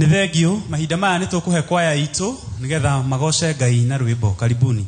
Nĩ thengiũ mahinda maya nĩ tũkũhe kwaya itũ nĩgetha magoce Ngai na rwĩmbo. Karibuni.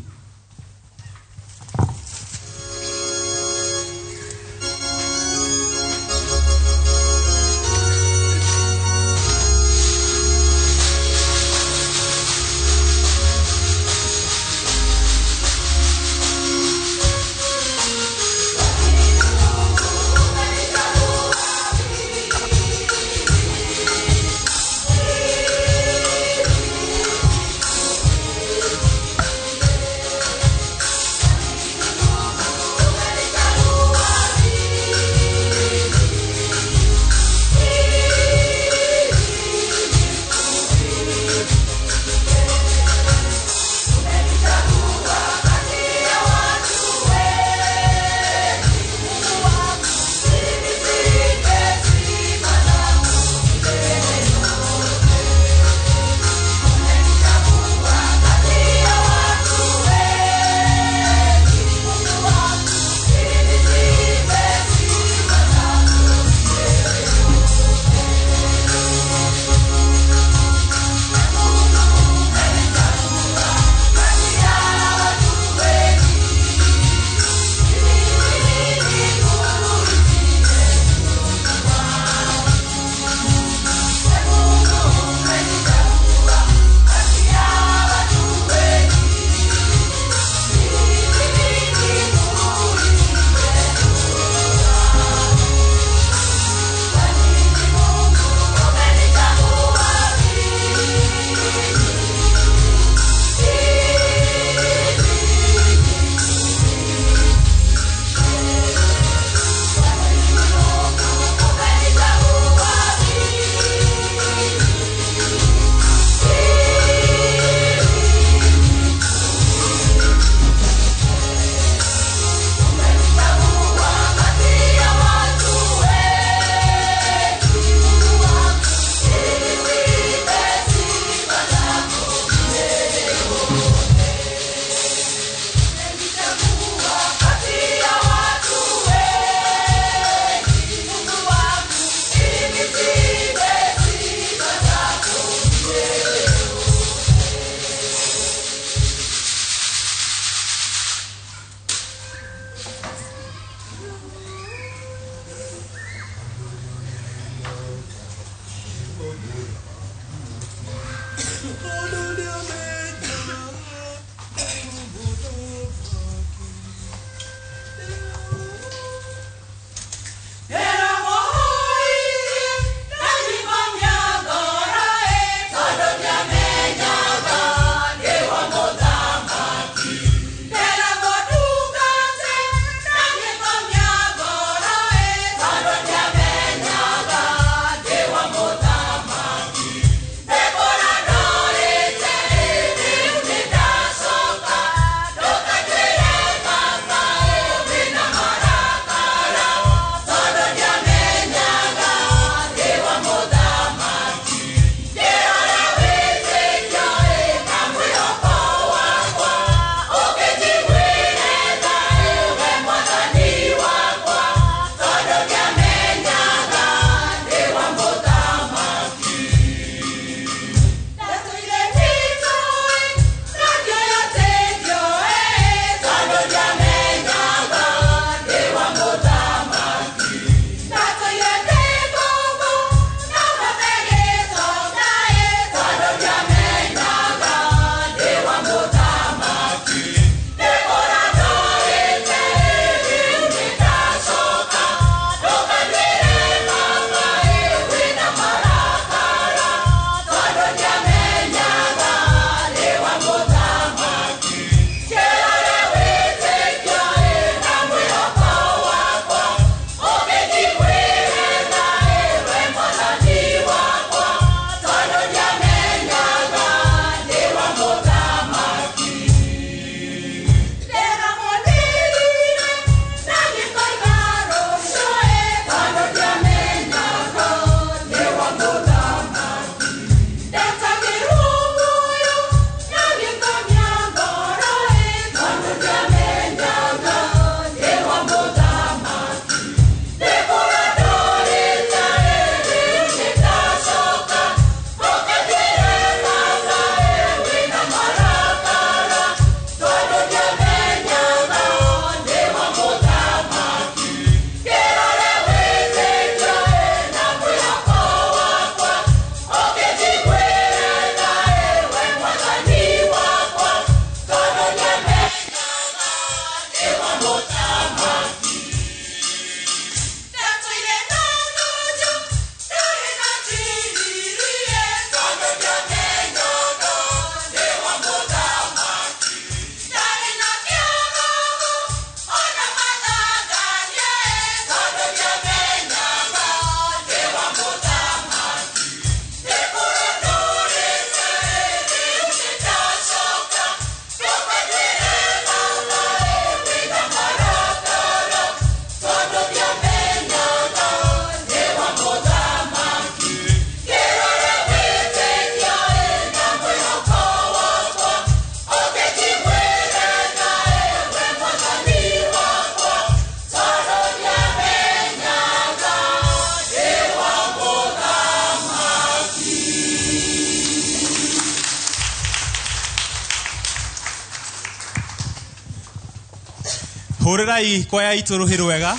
Hũrĩrai kwaya itũ rũhĩ rwega.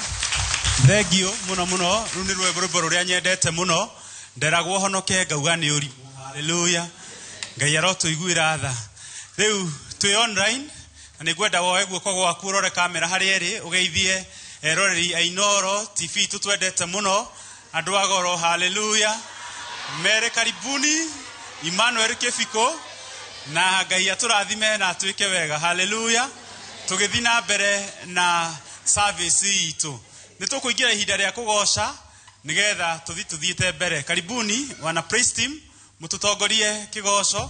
Thengio mũno mũno. Rũu nĩ rwĩmbo rũrĩa nyendete mũno. Nderagwo honoke ngauga nĩ ũrimũ. Hallelujah. Ngai arotũiguĩra tha. Rĩu twĩ online na nĩngwenda woe guoko gwaku ũrore kamera harĩa ĩrĩ ũgeithie eroreri a Inooro TV tũtwendete mũno andũ a goro. Hallelujah. Mere karibuni Emmanuel Kĩbiko na Ngai atũrathime na atwĩke wega. Hallelujah. Tũgĩthiĩ na mbere na service itũ nĩ tũkũingĩra ihinda rĩa kũgoca nĩgetha tũthiĩ tũthiĩte mbere. Karibuni wana praise team mũtũtongorie kĩgoco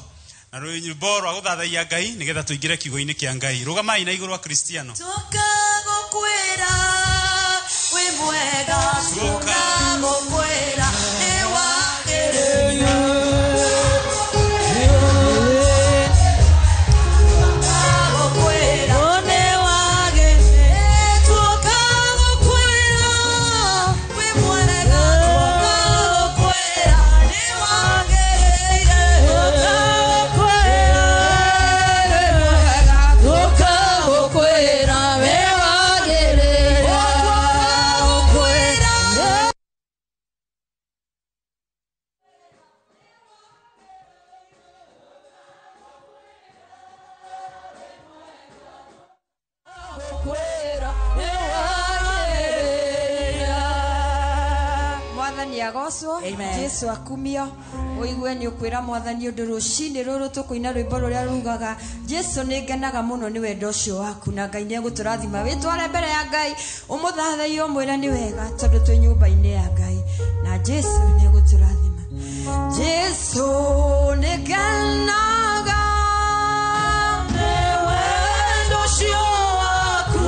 na rwĩmbo rwa gũthathaiya Ngai nĩgetha tũingĩre kiugo-inĩ kĩa Ngai. Rũgamai na igũrũ a Kristiano. Tũkagũkwĩra wĩ mwega, tũkagũkwĩra nĩ wagĩrĩire. Tũkagũkwĩra nĩ wagĩrĩire. Tũkagũkwĩra wĩ mwega, tũkagũkwĩra nĩ wagĩrĩire. Tũkagũkwĩra wĩ mwega, tũkagũkwĩra wĩ wagĩrĩire. Tũkagũkwĩra. Mwathani agocwo, Jesu akumio. Ũigue nĩ ũkwĩra Mwathani ũndũ rũcinĩ rũrũ tũkũina rwĩmbo rũrĩa rugaga Jesu nĩ ngenaga mũno nĩ wendo ũcio waku na Ngai nĩ egũtũrathima. Wĩtware mbere ya Ngai ũmũthathaiye ũmwĩre nĩ wega tondũ twĩ nyũmba-inĩ ya Ngai na Jesu nĩ egũtũrathima. Jesu nĩ ngenaga nĩ wendo ũcio waku.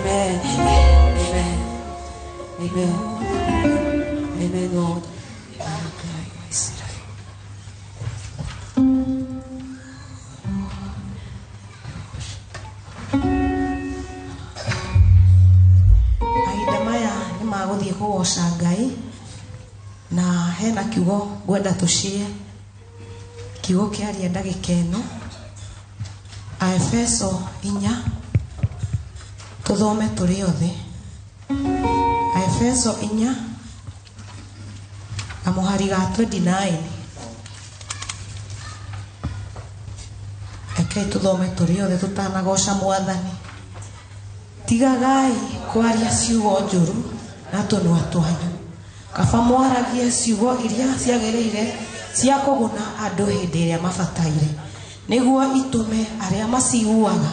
Amen. Amen. Amen. Amen, Lord. Mahinda maya nĩ magũthiĩ kũgoca Ngai na hena kiugo ngwenda tũcie, kiugo kĩaria ndagĩka ĩno, Aefeso 4, tũthome tũrĩ othe. Aefeso 4 kamũhari ga 29. Rekei tũthome tũrĩ othe tũtanagoca Mwathani. Tigagai kwaria ciugo njũru na tũnua twanyu, kaba mwaragie ciugo iria ciagĩrĩire cia kũguna andũ hĩndĩ ĩrĩa mabataire, nĩguo itũme arĩa maciguaga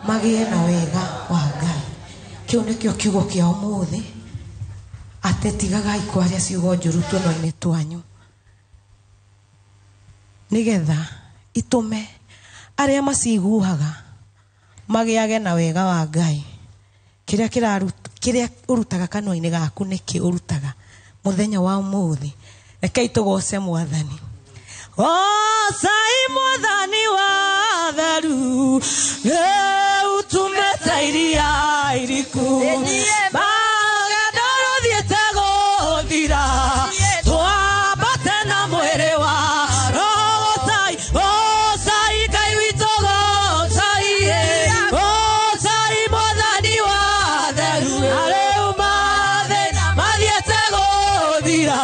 magĩe na wega wa Ngai. Kĩu nĩkĩo kiugo kĩa ũmũthĩ, atĩ tigagai kwaria ciugo njũru tũnua-inĩ twanyu, nĩgetha itũme arĩa maciguaga magĩage na wega wa Ngai. Kĩrĩa kĩrĩa ũrutaga kanua-inĩ gaku nĩkĩ ũrutaga mũthenya wa ũmũthĩ. Rekei tũgoce Mwathani. Gocai Mwathani wa theru, rĩu tumĩte iria iriku, magendo rũthiĩte gũthira, twambate na mwĩrĩ wa Roho. Gocai, gocai Ngai witũ, gocai, gocai Mwathani wa theru, na rĩu mathĩna mathiĩte gũthira,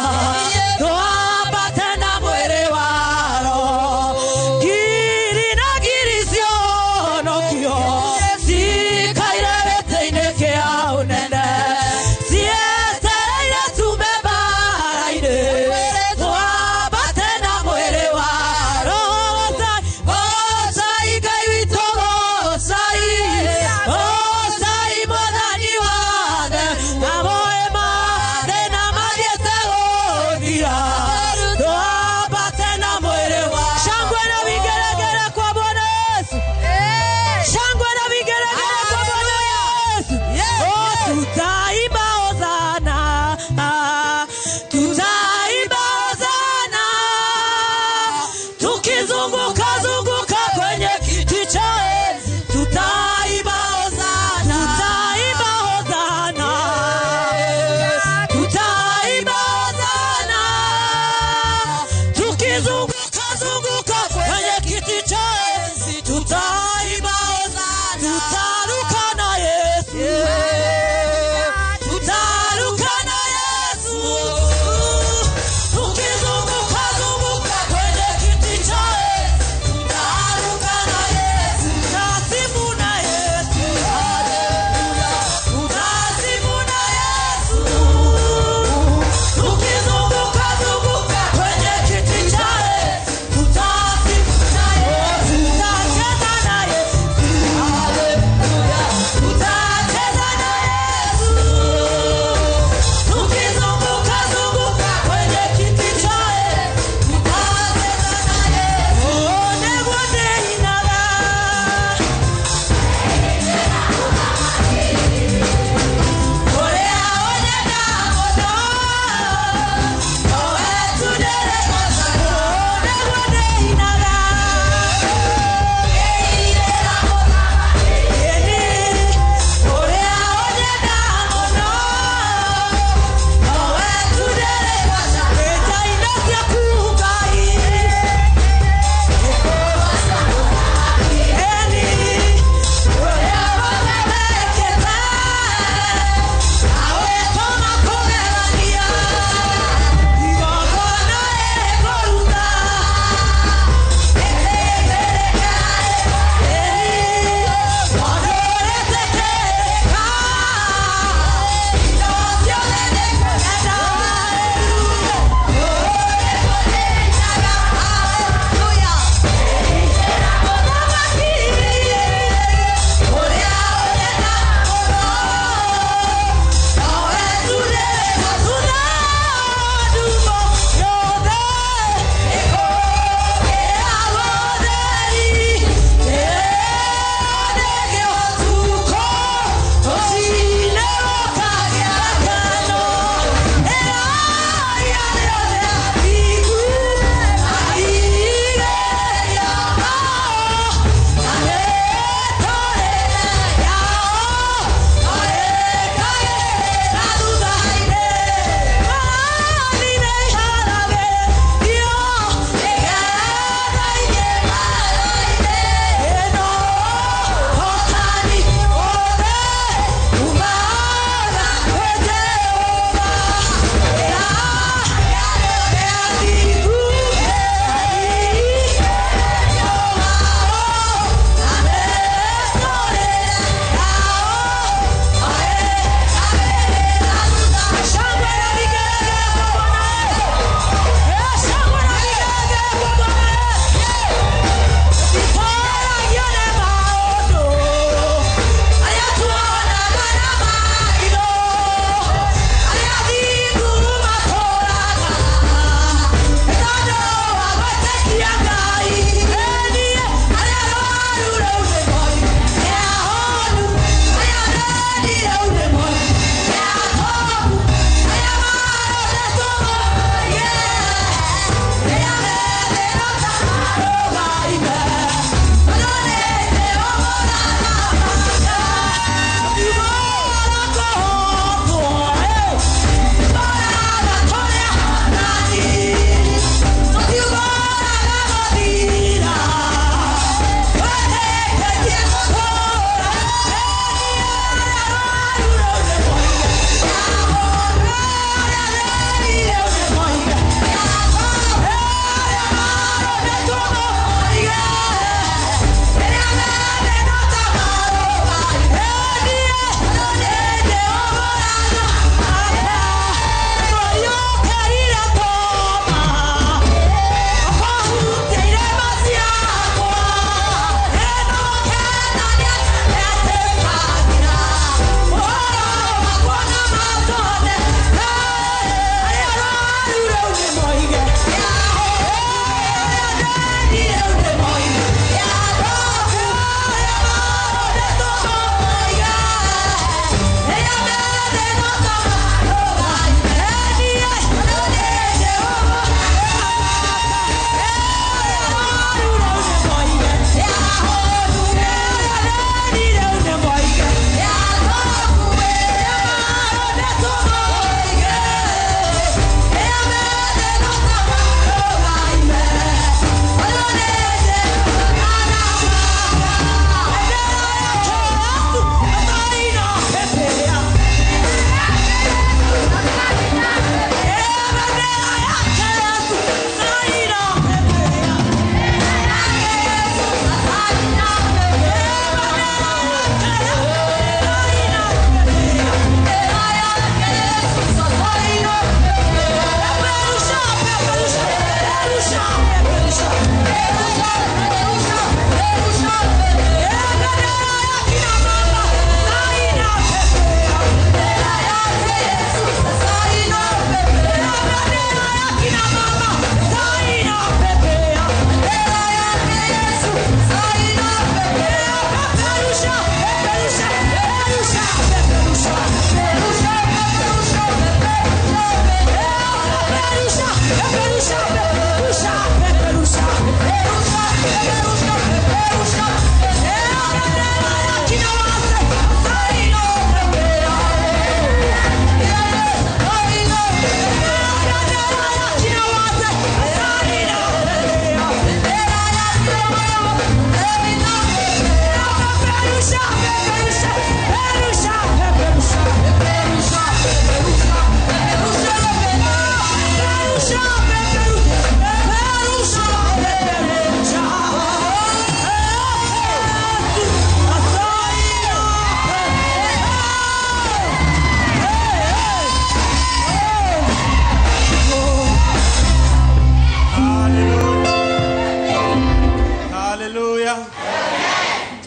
twambate na mwĩrĩ wa Roho. Ngiri na ngiri cionokio cikaire gĩtĩ-inĩ kĩa ũnene, cietereire tume mbara-inĩ, twambate na mwĩrĩ wa Roho. Gocai, gocai Ngai witũ, gocai, gocai Mwathani wa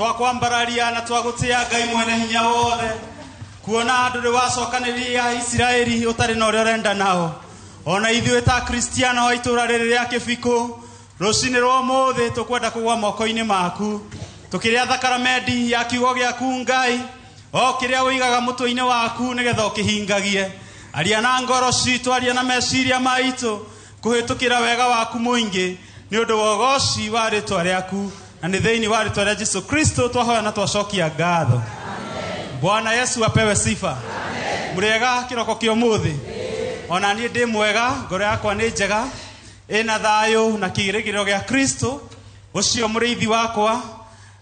Twakwambararia na twagũtĩa Ngai mwene hinya wothe. Kuona andũ rĩ wacokanĩria Isiraeli ũtarĩ na ũrĩa ũrenda nao. Ona ithuĩ ta Kristiano a itũũra rĩrĩ rĩa Kĩbikũ, rũcinĩ rwa ũmũthĩ tũkwenda kũgwa moko-inĩ maku. Tũkĩrĩa thakramenti ya kiugo gĩaku Ngai, o kĩrĩa ũigaga mũtwe-inĩ waku nĩgetha ũkĩhingagie. Aria na ngoro citũ, aria na meciria maitũ, kũhĩtũkĩra wega waku mũingĩ, nĩ ũndũ wa ũgoci wa rĩtwa rĩaku, na nĩ thĩinĩ wa rĩtwa rĩa Jesu Kristo twahoya na twacokia ngatho. Bwana Yesu apewe sifa. Mũrĩega kĩroko kĩa ũmũthĩ? Ona niĩ ndĩ mwega, ngoro yakwa nĩ njega, ĩna thayũ na kĩĩrĩgĩrĩro gĩa Kristo, ũcio mũrĩithi wakwa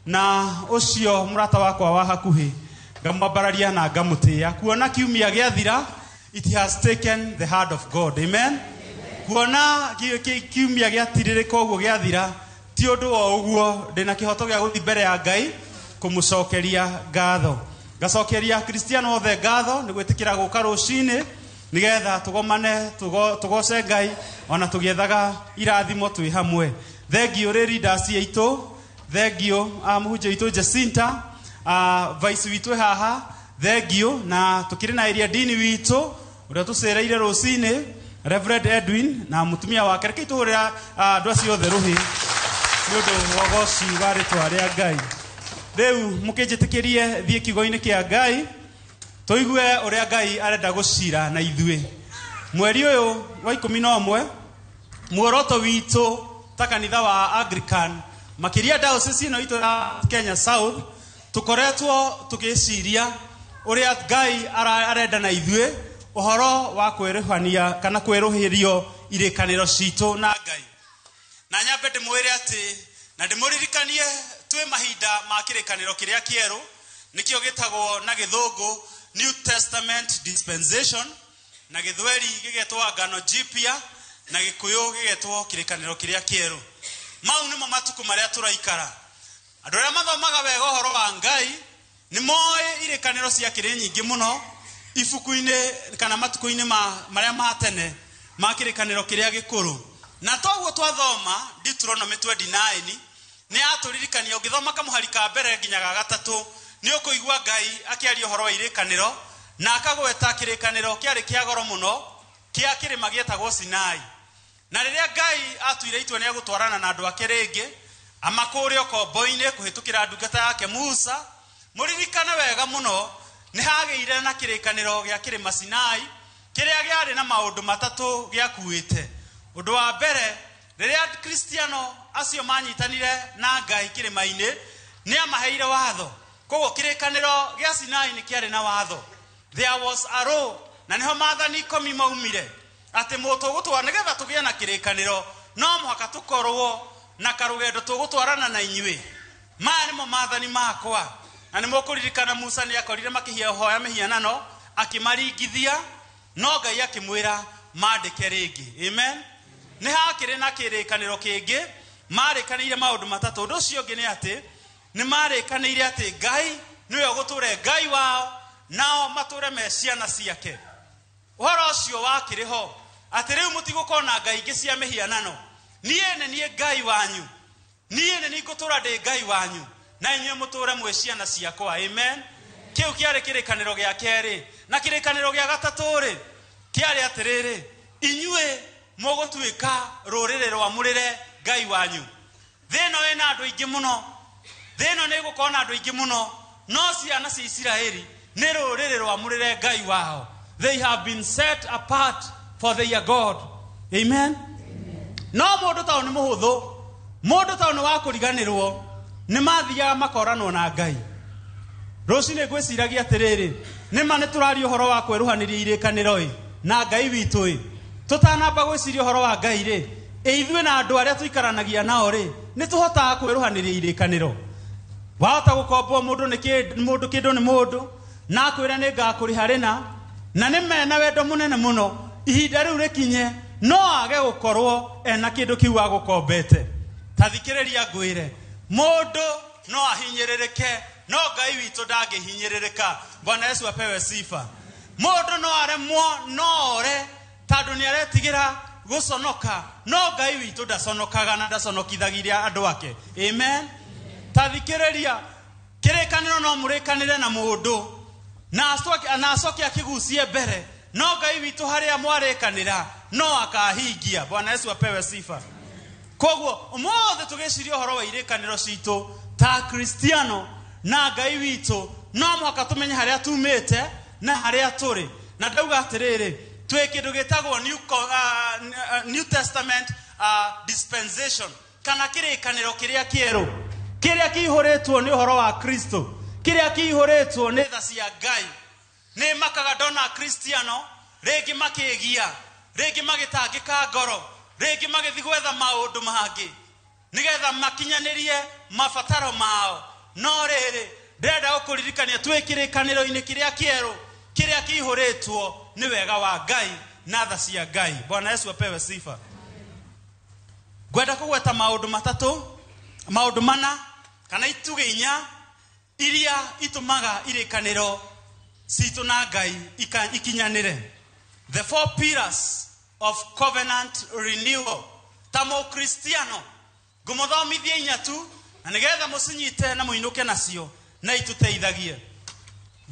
na ũcio mũrata wakwa wa hakuhĩ. Ngamwambararia na ngamũtĩĩa. Kuona kiumia gĩathira, it has taken the hand of God. Amen. Kuona kiumia gĩatirĩrĩka ũguo gĩathira, ti ũndũ o ũguo, ndĩna kĩhoto gĩa gũthiĩ mbere ya Ngai kũmũcokeria ngatho. Ngacokeria Kristiano othe ngatho nĩ gwĩtĩkĩra gũka rũcinĩ nĩgetha tũgomane tũgoce Ngai ona tũgĩethaga irathimo twĩ hamwe. Thengiũ rĩ leaders aitũ, thengiũ mũhunjia witũ Jacinta, vice witũ haha, thengiũ, na tũkĩrĩ na area dini witũ ũrĩa tũcereire rũcinĩ, Reverend Edwin na mũtumia wake. Rekei tũhũrĩra andũ acio othe rũhĩ nĩ ũndũ wa ũgoci wa rĩtwa rĩa Ngai. Rĩu mũkĩnjĩtĩkĩrie thiĩ kiugo-inĩ kĩa Ngai tũigue ũrĩa Ngai arenda gũcira na ithuĩ. Mweri ũyũ wa 11 muoroto witũ ta kanitha wa Anglican makĩria diocese ĩno itũ ya Kenya South tũkoretwo tũgĩciria ũrĩa Ngai arenda na ithuĩ ũhoro wa kwĩrũhania kana kwĩrũhĩrio irĩkanĩro citũ na Ngai. Na nyambe ndĩmwĩre atĩ na ndĩmũririkanie twĩ mahinda ma kĩrĩkanĩro kĩrĩa kĩerũ, nĩkĩo gĩtagwo na gĩthũngũ New Testament Dispensation, na gĩthweri gĩgetwo Agano Jipya, na gĩkũyũ gĩgetwo kĩrĩkanĩro kĩrĩa kĩerũ. Mau nĩmo matukũ marĩa tũraikara. Andũ arĩa mathomaga wega ũhoro wa Ngai nĩ moĩ irĩkanĩro ciakĩrĩ nyingĩ mũno ibuku-inĩ kana matukũ-inĩ marĩa ma tene ma kĩrĩkanĩro kĩrĩa gĩkũrũ. Na toguo twathoma Deuteronomy 29 nĩ yatũririkania, ũngĩthoma kamũhari ka mbere nginya ga gatatũ nĩ ũkũigua Ngai akĩaria ũhoro wa irĩkanĩro na akagweta kĩrĩkanĩro kĩarĩ kĩa goro mũno kĩa kĩrĩma gĩetagwo Sinai. Na rĩrĩa Ngai atuire itua nĩ egũtwarana na andũ ake rĩngĩ amakũũre ũkombo-inĩ kũhĩtũkĩra ndungata yake Musa, mũririkane wega mũno nĩ hagĩire na kĩrĩkanĩro gĩa kĩrĩma Sinai kĩrĩa kĩarĩ na maũndũ matatũ gĩakuĩte. Ũndũ wa mbere, rĩrĩa Kristiano acio manyitanire na Ngai kĩrĩma-inĩ nĩ amaheire watho. Koguo kĩrĩkanĩro gĩa Sinai nĩ kĩarĩ na watho. There was a law, na nĩho maathani 10 maumire atĩ mũtũgũtwara nĩgetha tũgĩe na kĩrĩkanĩro no mũhaka tũkorwo na karũgendo tũgũtwarana na inyuĩ. Maya nĩmo maathani makwa. Na nĩ mũkũririkana Musa nĩ akorire makĩhoya mĩhianano akĩmaringithia, no Ngai akĩmwĩra mandĩke rĩngĩ. Amen. Nĩ hakĩrĩ na kĩrĩkanĩro kĩngĩ marĩkanĩire maũndũ matatũ. Ũndũ ũcio ũngĩ nĩ atĩ nĩ marĩkanĩire atĩ Ngai nĩwe ũgũtũre Ngai wao nao matũre me ciana ciake. Ũhoro ũcio wakĩrĩ ho atĩ rĩu mũtigũkorwo na ngai ingĩ cia mĩhianano. Niĩ nĩ niĩ Ngai wanyu, niĩ nĩ niĩ ngũtũũra ndĩ Ngai wanyu na inyuĩ mũtũũre mwĩ ciana ciakwa. Amen. Kĩu kĩarĩ kĩrĩkanĩro gĩa kerĩ. Na kĩrĩkanĩro gĩa gatatũ rĩ kĩarĩ atĩrĩrĩ, inyuĩ mũgũtuĩka rũrĩrĩ rwamũrĩre Ngai wanyu. Thĩ ĩno ĩna andũ aingĩ mũno, thĩ ĩno nĩ ĩgũkorwo na andũ aingĩ mũno, no ciana cia Isiraeli nĩ rũrĩrĩ rwamũrĩre Ngai wao. They have been set apart for their God. Amen. No mũndũ tao nĩ mũhũthũ, mũndũ tao nĩ wa kũriganĩrwo, nĩ mathiaga makoranwo na Ngai. Rũcinĩ ngwĩciragia atĩrĩrĩ, nĩ ma nĩ tũraria ũhoro wa kwerũhanĩria irĩkanĩro ĩ na Ngai witũ ĩ. Tũtanamba gwĩciria ũhoro wa Ngai rĩ, ĩ ithuĩ na andũ arĩa tũikaranagia nao rĩ, nĩ tũhotaga kwerũhanĩria irĩkanĩro. Wahota gũkombwo mũndũ nĩ mũndũ kĩndũ nĩ mũndũ, na akwĩra nĩ ngakũrĩha rĩna, na nĩ mena wendo mũnene mũno, ihinda rĩu rĩkinye no age gũkorwo ena kĩndũ kĩu agũkombete. Ta thikĩrĩria ngwĩre, mũndũ no ahinyĩrĩrĩke, no Ngai witũ ndangĩhinyĩrĩrĩka. Bwana Yesu apewe sifa. Mũndũ no aremwo, no ore tondũ nĩ aretigĩra gũconoka, no Ngai witũ ndaconokaga na ndaconokithagia andũ ake. Amen. Ta thikĩrĩria, Kĩrĩkanĩro no mũrĩkanĩre na mũndũ na acoke akĩgucie mbere, no Ngai witũ harĩa mwarĩkanĩra no akahingia. Bwana Yesu apewe sifa. Koguo ũmũthĩ tũgĩciria ũhoro wa irĩkanĩro citũ ta Kristiano na Ngai witũ, no mũhaka tũmenye harĩa tumĩte na harĩa tũrĩ. Na ndauga atĩrĩrĩ, twĩ kĩndũ gĩtagwo New Testament dispensation, kana kĩrĩkanĩro kĩrĩa kĩerũ, kĩrĩa kĩihũrĩtwo nĩ ũhoro wa Kristo, kĩrĩa kĩihũrĩtwo nĩ tha cia Ngai. Nĩ makaga ndona Kristiano rĩngĩ makĩgia, rĩngĩ magĩtangĩka ngoro, rĩngĩ magĩthiĩ gwetha maũndũ mangĩ nĩgetha makinyanĩrie mabataro mao. No rĩrĩ, ndĩrenda gũkũririkania twĩ kĩrĩkanĩro-inĩ kĩrĩa kĩerũ, kĩrĩa kĩihũrĩtwo nĩ wega wa Ngai na tha cia Ngai. Bwana Yesu apewe sifa. Ngwenda kũgweta maũndũ matatũ, maũndũ mana kana itugĩ inya iria itũmaga irĩkanĩro citũ na Ngai ikinyanĩre. The four pillars of covenant renewal. Ta mũkristiano ngũmũthomithia inya tu, na nĩgetha mũcinyite na mũinũke nacio na itũteithagie.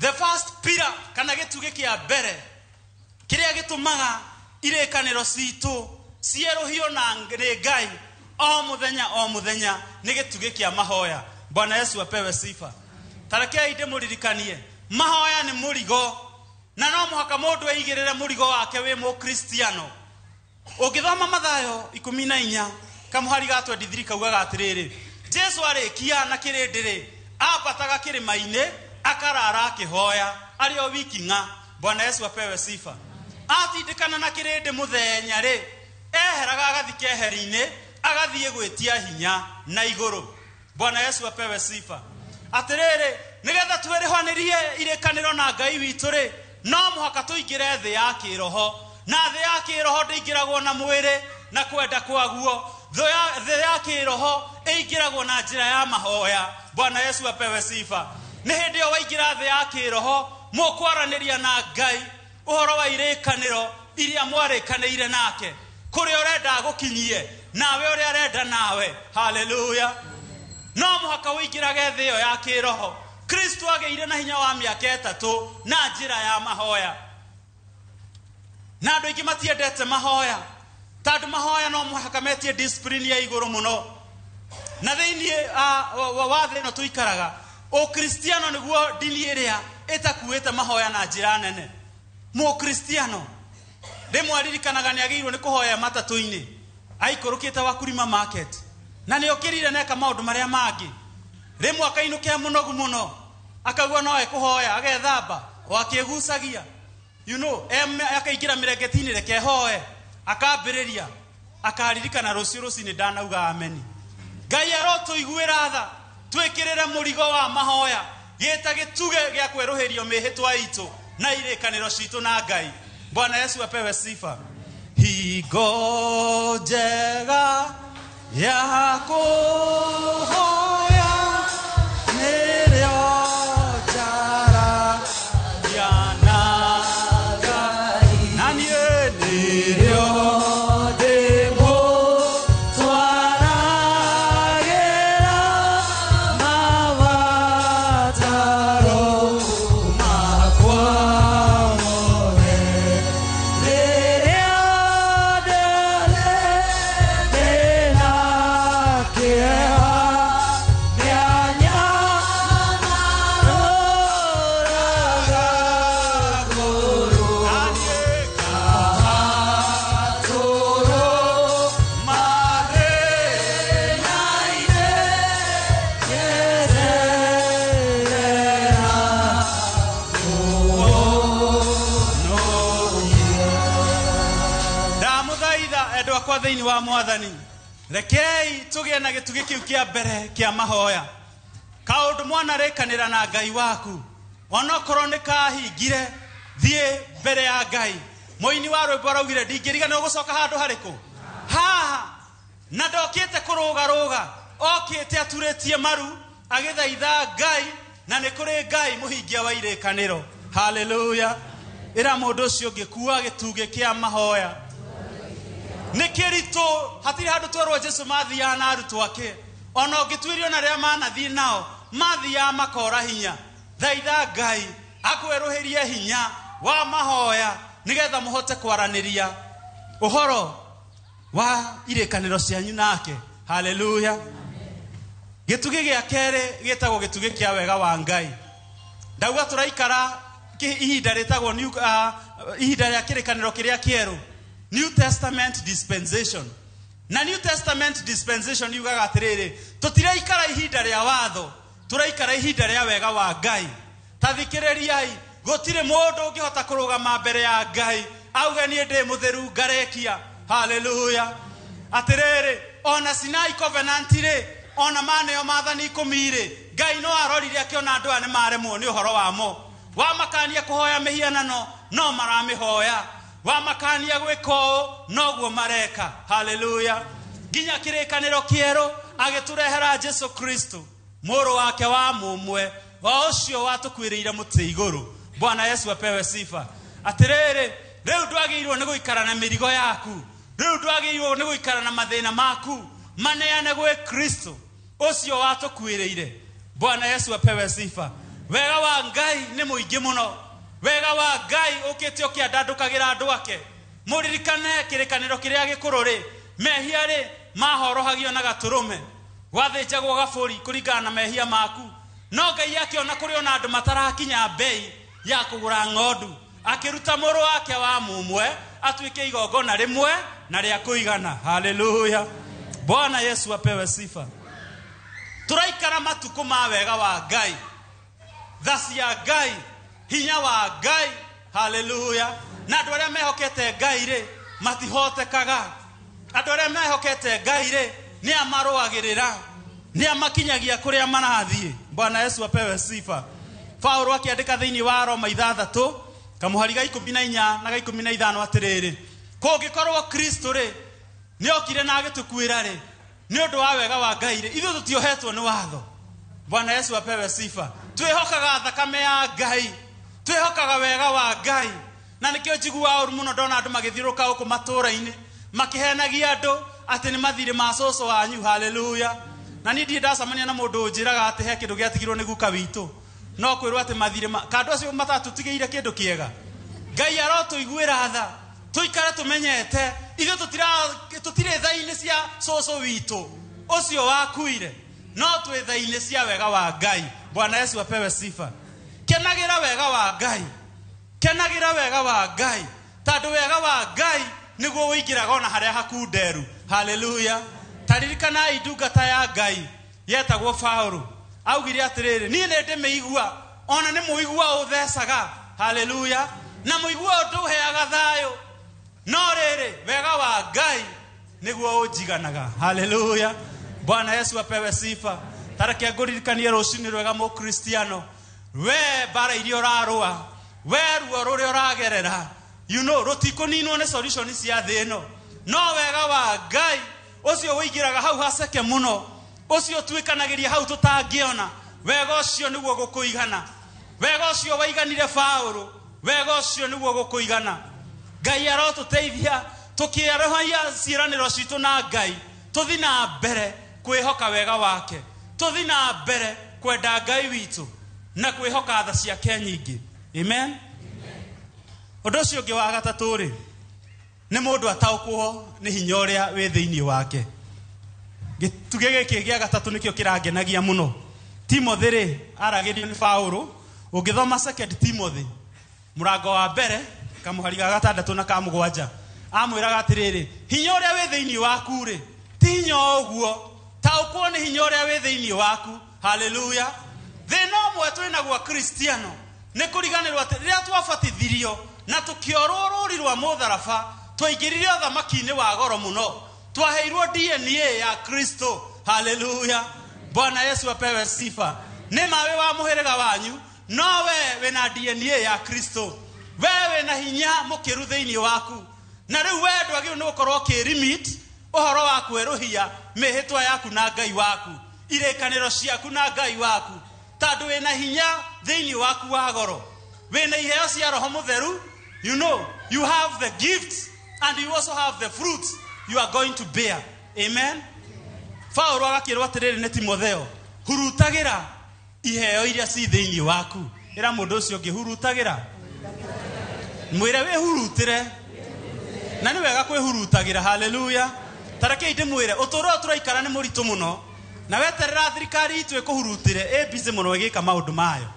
The first pillar, kana gĩtugĩ kĩa mbere kĩrĩa gĩtũmaga irĩkanĩro citũ cierũhio na nĩ Ngai o mũthenya o mũthenya, nĩ gĩtugĩ kĩa mahoya. Bwana Yesu apewe sifa. Tarekei ndĩmũririkanie, mahoya nĩ mũrigo, na no mũhaka mũndũ aigĩrĩre mũrigo wake wĩ mũkristiano. Ũngĩthoma Mathayo 14 kamũhari ga 23 kaugaga atĩrĩrĩ, Jesu arĩkia na kĩrĩndĩ rĩ, ambataga kĩrĩma-inĩ akarara akĩhoya arĩ o wiki ng'a. Bwana Yesu apewe sifa. Atindĩkana na kĩrĩndĩ mũthenya rĩ, eheraga agathiĩ keheri-inĩ, agathiĩ gwĩtia hinya na igũrũ. Bwana Yesu apewe sifa. Atĩrĩrĩ, nĩgetha twĩrĩhanĩrie irĩkanĩro na Ngai witũ rĩ, no mũhaka tũingĩre thĩ ya kĩroho, na thĩ ya kĩroho ndĩingĩragwo na mwĩrĩ na kwenda kwaguo. Thĩ ya kĩroho ĩingĩragwo na njĩra ya mahoya. Bwana Yesu apewe sifa. Nĩ hĩndĩ ĩyo waingĩra thĩ ya kĩroho, mũkwaranĩria na Ngai ũhoro wa irĩkanĩro iria mwarĩkanĩire nake, kũrĩa ũrenda agũkinyie nawe ũrĩa arenda nawe. Haleluya. No mũhaka ũingĩrage thĩ ĩyo ya kĩroho. Kristo agĩire na hinya wa mĩaka 3 na njĩra ya mahoya. Na andũ aingĩ matiendete mahoya, tondũ mahoya no mũhaka metie discipline ya igũrũ mũno. Na thĩinĩ wa thĩ ĩno tũikaraga, ũkristiano nĩguo ndini ĩrĩa ĩtakuĩte mahoya na njĩra nene. Mũkristiano rĩmwe aririkanaga nĩ agĩrĩirwo nĩ kũhoya matatũ-inĩ, aikũrũkĩte Wakulima Market, na nĩ okĩrire na eka maũndũ marĩa mangĩ. Rĩmwe akainũkĩa mũnogu mũno, akaigua no ekũhoya, agethamba o akĩgucagia, akaingĩra mĩrengeti-inĩ, reke hoe, akambĩrĩria, akaririkana rũciũ rũcinĩ ndanauga ameni. Ngai arotũiguĩra tha, twĩkĩrĩre mũrigo wa mahoya gĩta gĩtuge gĩa kwerũhĩrio mĩhĩtwa itũ na irĩkanĩro citũ na Ngai. Bwana Yesu apewe sifa. Hingo njega ya kũhoya nĩrĩo njara ya na Ngai, na niĩ nĩrĩo ndĩmũtwaragĩra mabataro makwa mothe. Rĩrĩa ndĩna kĩeha, nĩanyamarũraga ngoro. Ndamũthaitha endwa akwa thĩinĩ wa Mwathani, rekei tũgĩe na gĩtugĩ kĩu kĩa mbere kĩa mahoya. Kaũndũ mwanarĩkanĩra na Ngai waku, onokorwo nĩ kahingire, thiĩ mbere ya Ngai. Mũini wa rwĩmbo araugire, ndingĩriganĩrwo gũcoka handũ harĩkũ haha, na ndokĩte kũrũgarũga, okĩte aturĩtie maru agĩthaitha Ngai, na nĩ kũrĩ Ngai mũhingia wa irĩkanĩro. Haleluya. Ĩra mũndũ ũcio ũngĩ, kua gĩtugĩ kĩa mahoya. Nĩ kĩritũ, hatirĩ handũ twerwo Jesu mathiaga na arutwo ake, ona ũngĩtuĩrio na arĩa manathiĩ nao, Mathiaga makora hinya. Thaitha Ngai akwerũhĩrie hinya wa mahoya nĩgetha mũhote kwaranĩria ũhoro wa irĩkanĩro cianyu nake. Haleluya. Gĩtugĩ gĩa kerĩ gĩtagwo gĩtugĩ kĩa wega wa Ngai. Ndauga tũraikara ihinda rĩtagwo ihinda rĩa kĩrĩkanĩro kĩrĩa kĩerũ, New Testament dispensation. Na New Testament dispensation yugaga atĩrĩrĩ, tũtiraikara ihinda rĩa watho, tũraikara ihinda rĩa wega wa Ngai. Ta thikĩrĩriai, gũtirĩ mũndũ ũngĩhota kũrũgama mbere ya Ngai auge niĩ ndĩ mũtheru ngarekia. Haleluya. Atĩrĩrĩ, ona Sinai Covenant rĩ, ona maneo maathani 10 rĩ, Ngai no arorire akĩona andũ aya nĩ maremwo nĩ ũhoro wamo. Wamakania kũhoya mĩhianano, no maramĩhoya. Wamakania gwĩka ũũ, noguo mareka. Haleluya. Nginya kĩrĩkanĩro kĩerũ agĩtũrehera Jesu Kristo, mũrũ wake wa mũmwe, o ũcio watũkuĩrĩire mũtĩ igũrũ. Bwana Yesu apewe sifa. Atĩrĩrĩ, rĩu ndwagĩrĩirwo nĩ gũikara na mĩrigo yaku, rĩu ndwagĩrĩirwo nĩ gũikara na mathĩna maku, maneane gwĩ Kristo ũcio watũkuĩrĩire. Bwana Yesu apewe sifa. Wega wa Ngai nĩ mũingĩ mũno. Wega wa Ngai ũkĩte ũkĩandandũkagĩra andũ ake. Mũririkane kĩrĩkanĩro kĩrĩa gĩkũrũ rĩ, mehia rĩ mahorohagio na gatũrũme, gwathĩnjagwo gabũri kũringana na mehia maku. No Ngai akĩona kũrĩ ona andũ matarakinya mbei ya kũgũra ng'ondu, akĩruta mũrũ wake wa mũmwe atuĩke igongona rĩmwe na rĩa kũigana. Haleluya. Bwana Yesu apewe sifa. Tũraikara matukũ ma wega wa Ngai, tha cia Ngai, hinya wa Ngai. Haleluya. Na andũ arĩa mehokete Ngai rĩ matihotekaga. Andũ arĩa mehokete Ngai rĩ nĩ amarũagĩrĩra, nĩ amakinyagia kũrĩa marathiĩ. Bwana Yesu apewe sifa. Paulo akĩandĩka thĩinĩ wa Roma 6 kamũhari ga 14 na ga 15 atĩrĩrĩ, kũngĩkorwo Kristo rĩ nĩokire na agĩtũkuĩra rĩ, nĩ ũndũ wa wega wa Ngai rĩ, ithuĩ tũtiohetwo nĩ watho. Bwana Yesu apewe sifa. Twĩhokaga thakame ya Ngai, twĩhokaga wega wa Ngai. Na nĩkĩo njiguaga ũru mũno ndona andũ magĩthiũrũrũka gũkũ matũũra-inĩ makĩhenagia andũ atĩ nĩ mathirĩ ma cũcũ wanyu. Haleluya. Na niĩ ndirĩ ndacemania na mũndũ ũnjĩraga atĩ he kĩndũ gĩatigirwo nĩ guka witũ, no kwĩrwo atĩ mathirĩ ma ka andũ acio matatũtigĩire kĩndũ kĩega. Ngai arotũiguĩra tha, tũikare tũmenyete ithuĩ tũtirĩ tha-inĩ cia cũcũ witũ ũcio wakuire, no twĩ tha-inĩ cia wega wa Ngai. Bwana Yesu apewe sifa. Kenagĩra wega wa Ngai, kenagĩra wega wa Ngai, tondũ wega wa Ngai nĩguo ũingĩraga ona harĩa hakunderu. Haleluya. Taririkanai ndungata ya Ngai yetagwo Paulo, augire atĩrĩrĩ, niĩ nĩ ndĩmĩigua, ona nĩ mũigua ũthecaga. Haleluya. Na mũigua ũndũheaga thayũ, no rĩrĩ wega wa Ngai nĩguo ũnjiganaga. Haleluya. Bwana Yesu apewe sifa. Tareke ngũririkanie rũcinĩ rwega mũkristiano, we mbara iria ũrarũa, we ruo rũrĩa ũragerera, you know, rũtikũninwo nĩ solution cia thĩ ĩno, no wega wa Ngai ũcio ũingĩraga hau haceke mũno, ũcio ũtuĩkanagĩria hau tũtangĩona, wega ũcio nĩguo gũkũigana. Wega ũcio waiganire Paulo, wega ũcio nĩguo gũkũigana. Ngai arotũteithia tũkĩarũhaia ciĩranĩro citũ na Ngai, tũthi na mbere kwĩhoka wega wake, tũthi na mbere kwenda Ngai witũ na kwĩhoka tha ciake nyingĩ. Amen. Ũndũ ũcio ũngĩ wa gatatũ rĩ, nĩ mũndũ ataũkwo nĩ hinya ũrĩa wĩ thĩinĩ wake. Gĩtugĩ gĩkĩ gĩa gatatũ nĩkĩo kĩrangenagia mũno. Timothy rĩ, aragĩrio nĩ Paulo. Ũngĩthoma Second Timothy mũrango wa mbere kamũhari ga 6 na ka 7, amwĩraga atĩrĩrĩ, hinya ũrĩa wĩ thĩinĩ waku rĩ, ti hinya o ũguo, taũkwo nĩ hinya ũrĩa wĩ thĩinĩ waku. Haleluya. Thĩna ũmwe twĩnaguo Kristiano nĩ kũriganĩrwo atĩ rĩrĩa twabatithirio na tũkĩorwo rũri rwa mũtharaba, twaingĩrire ũthamaki-inĩ wa goro mũno, twaheirwo DNA ya Kristo. Haleluya. Bwana Yesu apewe sifa. Nĩ ma wĩ wa mũhĩrĩga wanyu, no we wĩna DNA ya Kristo, we wĩna hinya mũkĩru thĩinĩ waku, na rĩu we ndwagĩrĩirwo nĩ gũkorwo ũkĩrimit ũhoro wa kwerũhia mĩhĩtwa yaku na Ngai waku, irĩkanĩro ciaku na Ngai waku, tondũ wĩna hinya thĩinĩ waku wa goro, wĩna iheo cia Roho Mũtheru. You know, you have the gifts and you also have the fruits you are going to bear. Amen. Paulo agakĩrwo atĩrĩrĩ nĩ Timotheo, hurutagĩra Iheo iria ci thĩinĩ waku. Ĩra mũndũ ũcio ũngĩ hurutagĩra. Mwĩre wĩhurutĩre. Na nĩ wega kwĩhurutagĩra. Haleluya. Ta rekei ndĩmwĩre, ũtũũro ũyũ tũraikara nĩ mũritũ mũno. Na weterera thirikari itũ ĩkũhurutĩre, ĩ busy mũno ĩgĩka maũndũ mayo.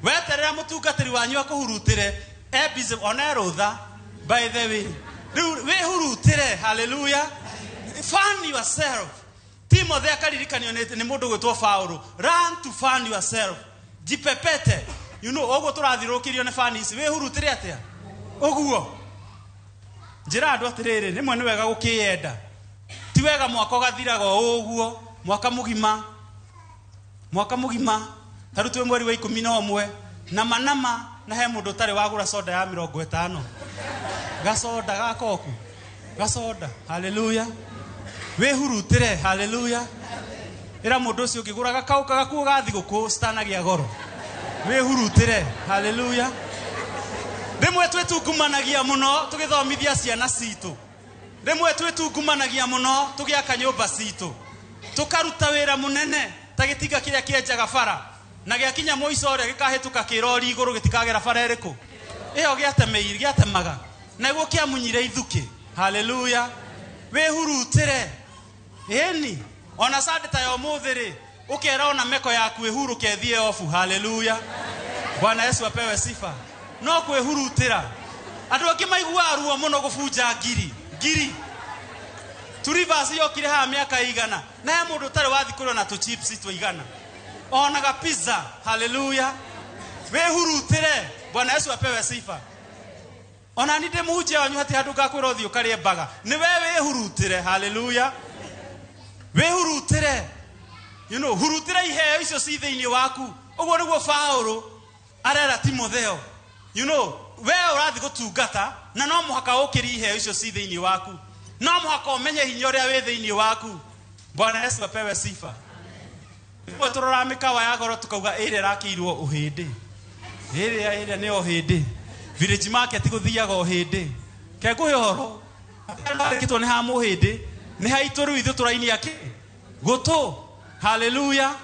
Weterera mũtungatĩri wanyu akũhurutĩre, e busy ona e rũtha. By the way, rĩu wĩhurutĩre. Haleluya. Fan yourself. Timothy akaririkanio nĩ mũndũ gwĩtwo Paulo. Run to fan yourself. Jipepete. You know, ũguo tũrathirũkĩrio nĩ fan ici. Wĩhurutĩre atĩa? Ũguo. Njĩra andũ atĩrĩrĩ, rĩmwe nĩ wega gũkĩyenda. Ti wega mwaka ũgathiraga o ũguo, mwaka mũgima. Mwaka mũgima. Ta rĩu twĩ mweri wa 11, nama nama, na he mũndũ ũtarĩ wagũra soda ya 50. Gacoda ga koku. Gacoda. Haleluya. Wĩhurutĩre. Haleluya. Ĩra mũndũ ũcio ũngĩ, gũra gakaũ gakuo ga thigũkũ citanagĩa goro. Wĩhurutĩre. Haleluya. Rĩmwe twĩtungumanagia mũno tũgĩthomithia ciana citũ. Rĩmwe twĩtungumanagia mũno tũgĩaka nyũmba citũ. Tũkaruta wĩra mũnene ta gĩtinga kĩrĩa kĩenjaga bara. Na gĩakinya mũico ũrĩa gĩkahĩtũka kĩrori igũrũ gĩtikagera bara ĩrĩkũ. Ĩyo gĩatemeire, gĩatemaga. Naguo kĩamunyire ithukĩ. Haleluya. Wĩhurutĩre. Ĩni, ona Sunday ta ya ũmũthĩ rĩ, ũkera ona meko yaku ĩhurũke ĩthiĩ obu. Haleluya. Bwana Yesu apewe sifa. No kwĩhurutĩra. Andũ angĩ maiguaga ruo mũno gũbunja ngiri. Ngiri. Two Rivers yokire haha mĩaka igana. Na he mũndũ ũtarĩ wathiĩ kũrĩa na tũ chips tũigana. Onaga pizza. Haleluya. Wĩhurutĩre. Bwana Yesu apewe sifa. Ona ni ndĩ mũhunjia wanyu hatirĩ handũ ngakwĩra ũthiĩ ũkarĩe mbaga. Nĩ we wĩhurutĩre. Haleluya. Wĩhurutĩre. You know, hurutĩra iheo icio ci thĩinĩ waku. Ũguo nĩguo Paulo arera Timotheo. You know, we ũrathiĩ gũtungata na no mũhaka ũkĩrie iheo icio ci thĩinĩ waku. No mũhaka ũmenye hinya ũrĩa wĩ thĩinĩ waku. Bwana Yesu apewe sifa. Rĩmwe tũroraga mĩkawa ya goro tukauga ĩrĩa ĩrakĩirwo ũhĩndĩ. Ĩrĩa ĩrĩa nĩ ũhĩndĩ. Village market gũthiaga ũhĩndĩ. Ke ngũhe ũhoro. Harĩkĩtwo nĩ ha mũhĩndĩ. Nĩ haitũ rĩu ithuĩ tũrainia kĩ? Gũtũ. Haleluya.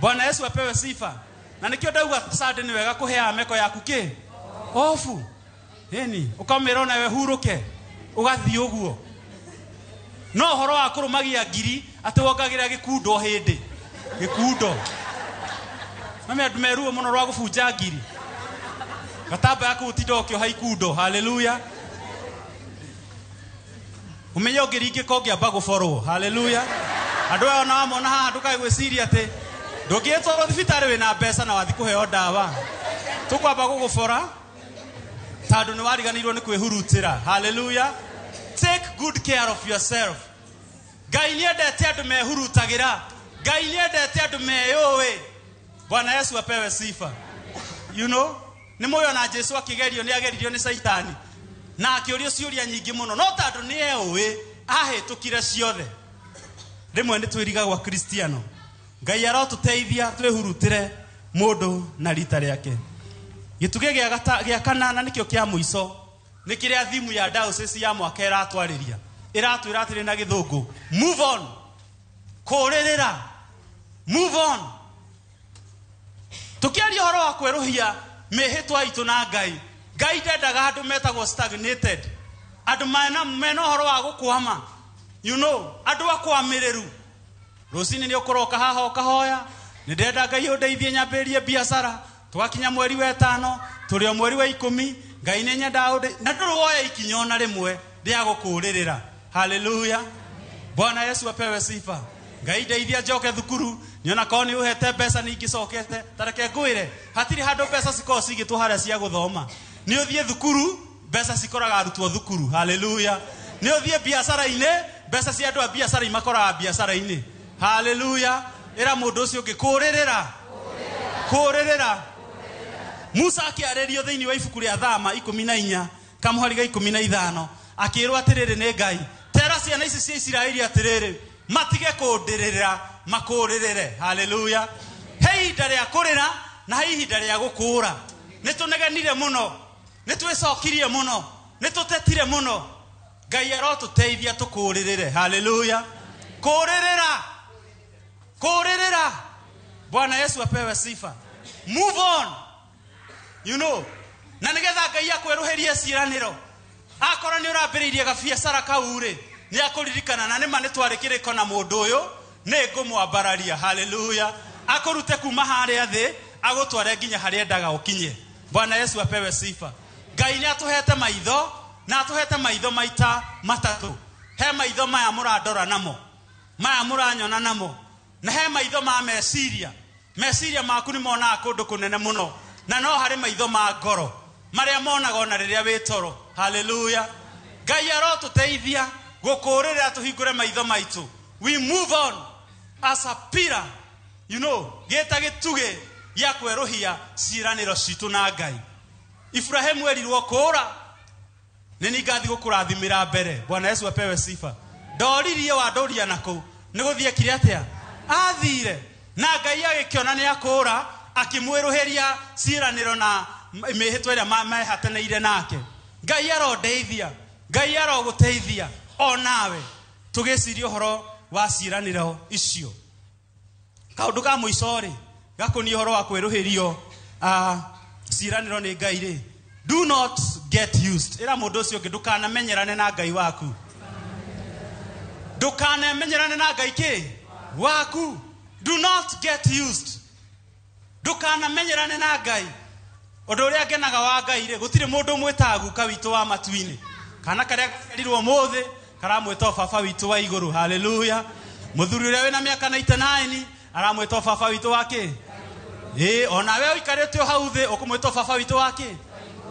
Bwana Yesu apewe sifa. Na nĩkĩo ndauga Sunday nĩ wega kũheaga meko yaku kĩ? Obu. Ĩni, ũkamĩra onawe hurũke. Ũgathiĩ ũguo. No ũhoro wa kũrũmagia ngiri atĩ wongagĩrĩra gĩkundo hĩndĩ. Gĩkundo. Mami andũ meruo mũno rwa gũbunja ngiri. Gatamba yaku ũtinda ũkĩoha ikundo. Haleluya. Ũmenye ũngĩringĩka ũngĩamba gũborwo. Haleluya. Andũ aya ona wamona haha ndũkae gwĩciria atĩ ndũngĩtwarwo thibitarĩ wĩna mbeca na wathiĩ kũheo ndawa. Tũkwamba gũgũbora tondũ nĩ wariganĩirwo nĩ kwĩhurutĩra. Haleluya. Take good care of yourself. Ngai nĩendete andũ mehurutagĩra. Ngai nĩendete andũ meyũĩ. Bwana Yesu apewe sifa. You know, nĩ mũĩ ona Jesu akĩgerio nĩ ageririo nĩ Caitani. Na akĩũrio ciũria nyingĩ mũno. No tondũ nĩ eũĩ, ahĩtũkire ciothe. Rĩmwe nĩ twĩrigagwo Kristiano. Ngai arotũteithia twĩhurutĩre mũndũ na rita rĩake. Gĩtugĩ gĩa kanana nĩkĩo kĩa mũico. Nĩ kĩrĩa thimu ya diocese ya mwaka ĩratwarĩria. Ĩratwĩra atĩrĩ na gĩthũngũ, move on. Kũrĩrĩra. Move on. Tũkĩaria ũhoro wa kwerũhia mĩhĩtwa itũ na Ngai. Ngai ndendaga andũ metagwo stagnated. Andũ mena ũhoro wa gũkwama. You know, andũ akwamĩrĩru. Rũcinĩ nĩ ũkũroka haha ũkahoya. Nĩ ndĩrenda Ngai ũndeithie nyambĩrĩrie biacara. Tũgakinya mweri wa 5, tũrĩ o mweri wa 10, Ngai nĩ nyendaga ũnde-, na ndũrĩ woya ikinya ona rĩmwe rĩa gũkũrĩrĩra. Haleluya. Bwana Yesu apewe sifa. Ngai ndeithia njoke thukuru, nĩona korwo nĩ ũhete mbeca nĩ ingĩcokete. Ta reke ngwĩre, hatirĩ handũ mbeca cikoragwo cigĩtwo harĩa cia gũthoma. Nĩ ũthiĩ thukuru, mbeca cikoraga arutwo thukuru. Haleluya. Nĩ ũthiĩ biacara-inĩ, mbeca cia andũ a biacara imakoraga biacara-inĩ. Haleluya. Ĩra mũndũ ũcio ũngĩ, kũrĩrĩra. Kũrĩrĩra. Musa akĩarĩrio thĩinĩ wa ibuku rĩa Thama 14, kamũhari ga 15, akĩrwo atĩrĩrĩ nĩ Ngai, tera ciana ici cia Isiraeli atĩrĩrĩ, matige kũndĩrĩra, makũrĩrĩre. Haleluya. He ihinda rĩa kũrĩra na he ihinda rĩa gũkũra. Nĩ tũnegenire mũno, nĩ twĩcokirie mũno, nĩ tũtetire mũno. Ngai arotũteithia tũkũrĩrĩre. Haleluya. Kũrĩrĩra. Kũrĩrĩra. Bwana Yesu apewe sifa. Move on, you know. Na nigetha Ngai akweruherie ciĩranĩro, akorwo nĩ ũrambĩrĩirie gabiacara kau rĩ, nĩ akũririkana na nĩma nĩ twarĩ kĩrĩko na mũndũ ũyũ, nĩ ngũmwambararia. Haleluya. Akũrute kuma harĩa thĩ agũtware nginya harĩa endaga ũkinye. Bwana Yesu apewe sifa. Ngai nĩ atũhete maitho, na atũhete maitho maita matatũ. He maitho maya mũrandora namo, maya mũranyona namo, na he maitho ma meciria. Meciria maku nĩ monaga kũndũ kũnene mũno, na no harĩ maitho ma ngoro marĩa monaga ona rĩrĩa wĩ toro. Haleluya. Ngai arotũteithia gũkũrĩrĩra tũhingũre maitho maitũ. We move on as a pillar, you know, gĩta gĩtugĩ gĩa kwerũhia ciĩranĩro citũ na Ngai. Ibrahimu erirwo kũũra, nĩ niĩ ngathiĩ gũkũrathimĩra mbere. Bwana Yesu apewe sifa. Ndoririe wandoria nakũu, nĩ gũthiĩ ekire atĩa? Athire. Na Ngai agĩkĩona nĩ akũũra, akĩmwĩrũhĩria ciĩranĩro na mĩhĩtwa ĩrĩa mehatanĩire nake. Ngai arondeithia, Ngai arogũteithia o nawe tũgĩciria ũhoro wa ciĩranĩro icio. Kaũndũ ka mũico rĩ, gakoniĩ ũhoro wa kwĩrũhĩrio ciĩranĩro nĩ Ngai rĩ, do not get used. Ĩra mũndũ ũcio ũngĩ, ndũkanamenyerane na Ngai waku. Ndũkanamenyerane na Ngai kĩ? Waku. Do not get used. Ndũkanamenyerane na Ngai. Ũndũ ũrĩa ngenaga wa Ngai rĩ, gũtirĩ mũndũ ũmwĩtaga guka witũ wa matu-inĩ. Kana karĩa gaciarirwo ũmũthĩ karamwĩta baba witũ wa igũrũ. Haleluya. Mũthuri ũrĩa wĩna mĩaka 99 aramwĩta baba witũ wa kĩ? Ĩĩ, ona we ũikarĩte o hau thĩ ũkũmwĩta baba witũ wa kĩ?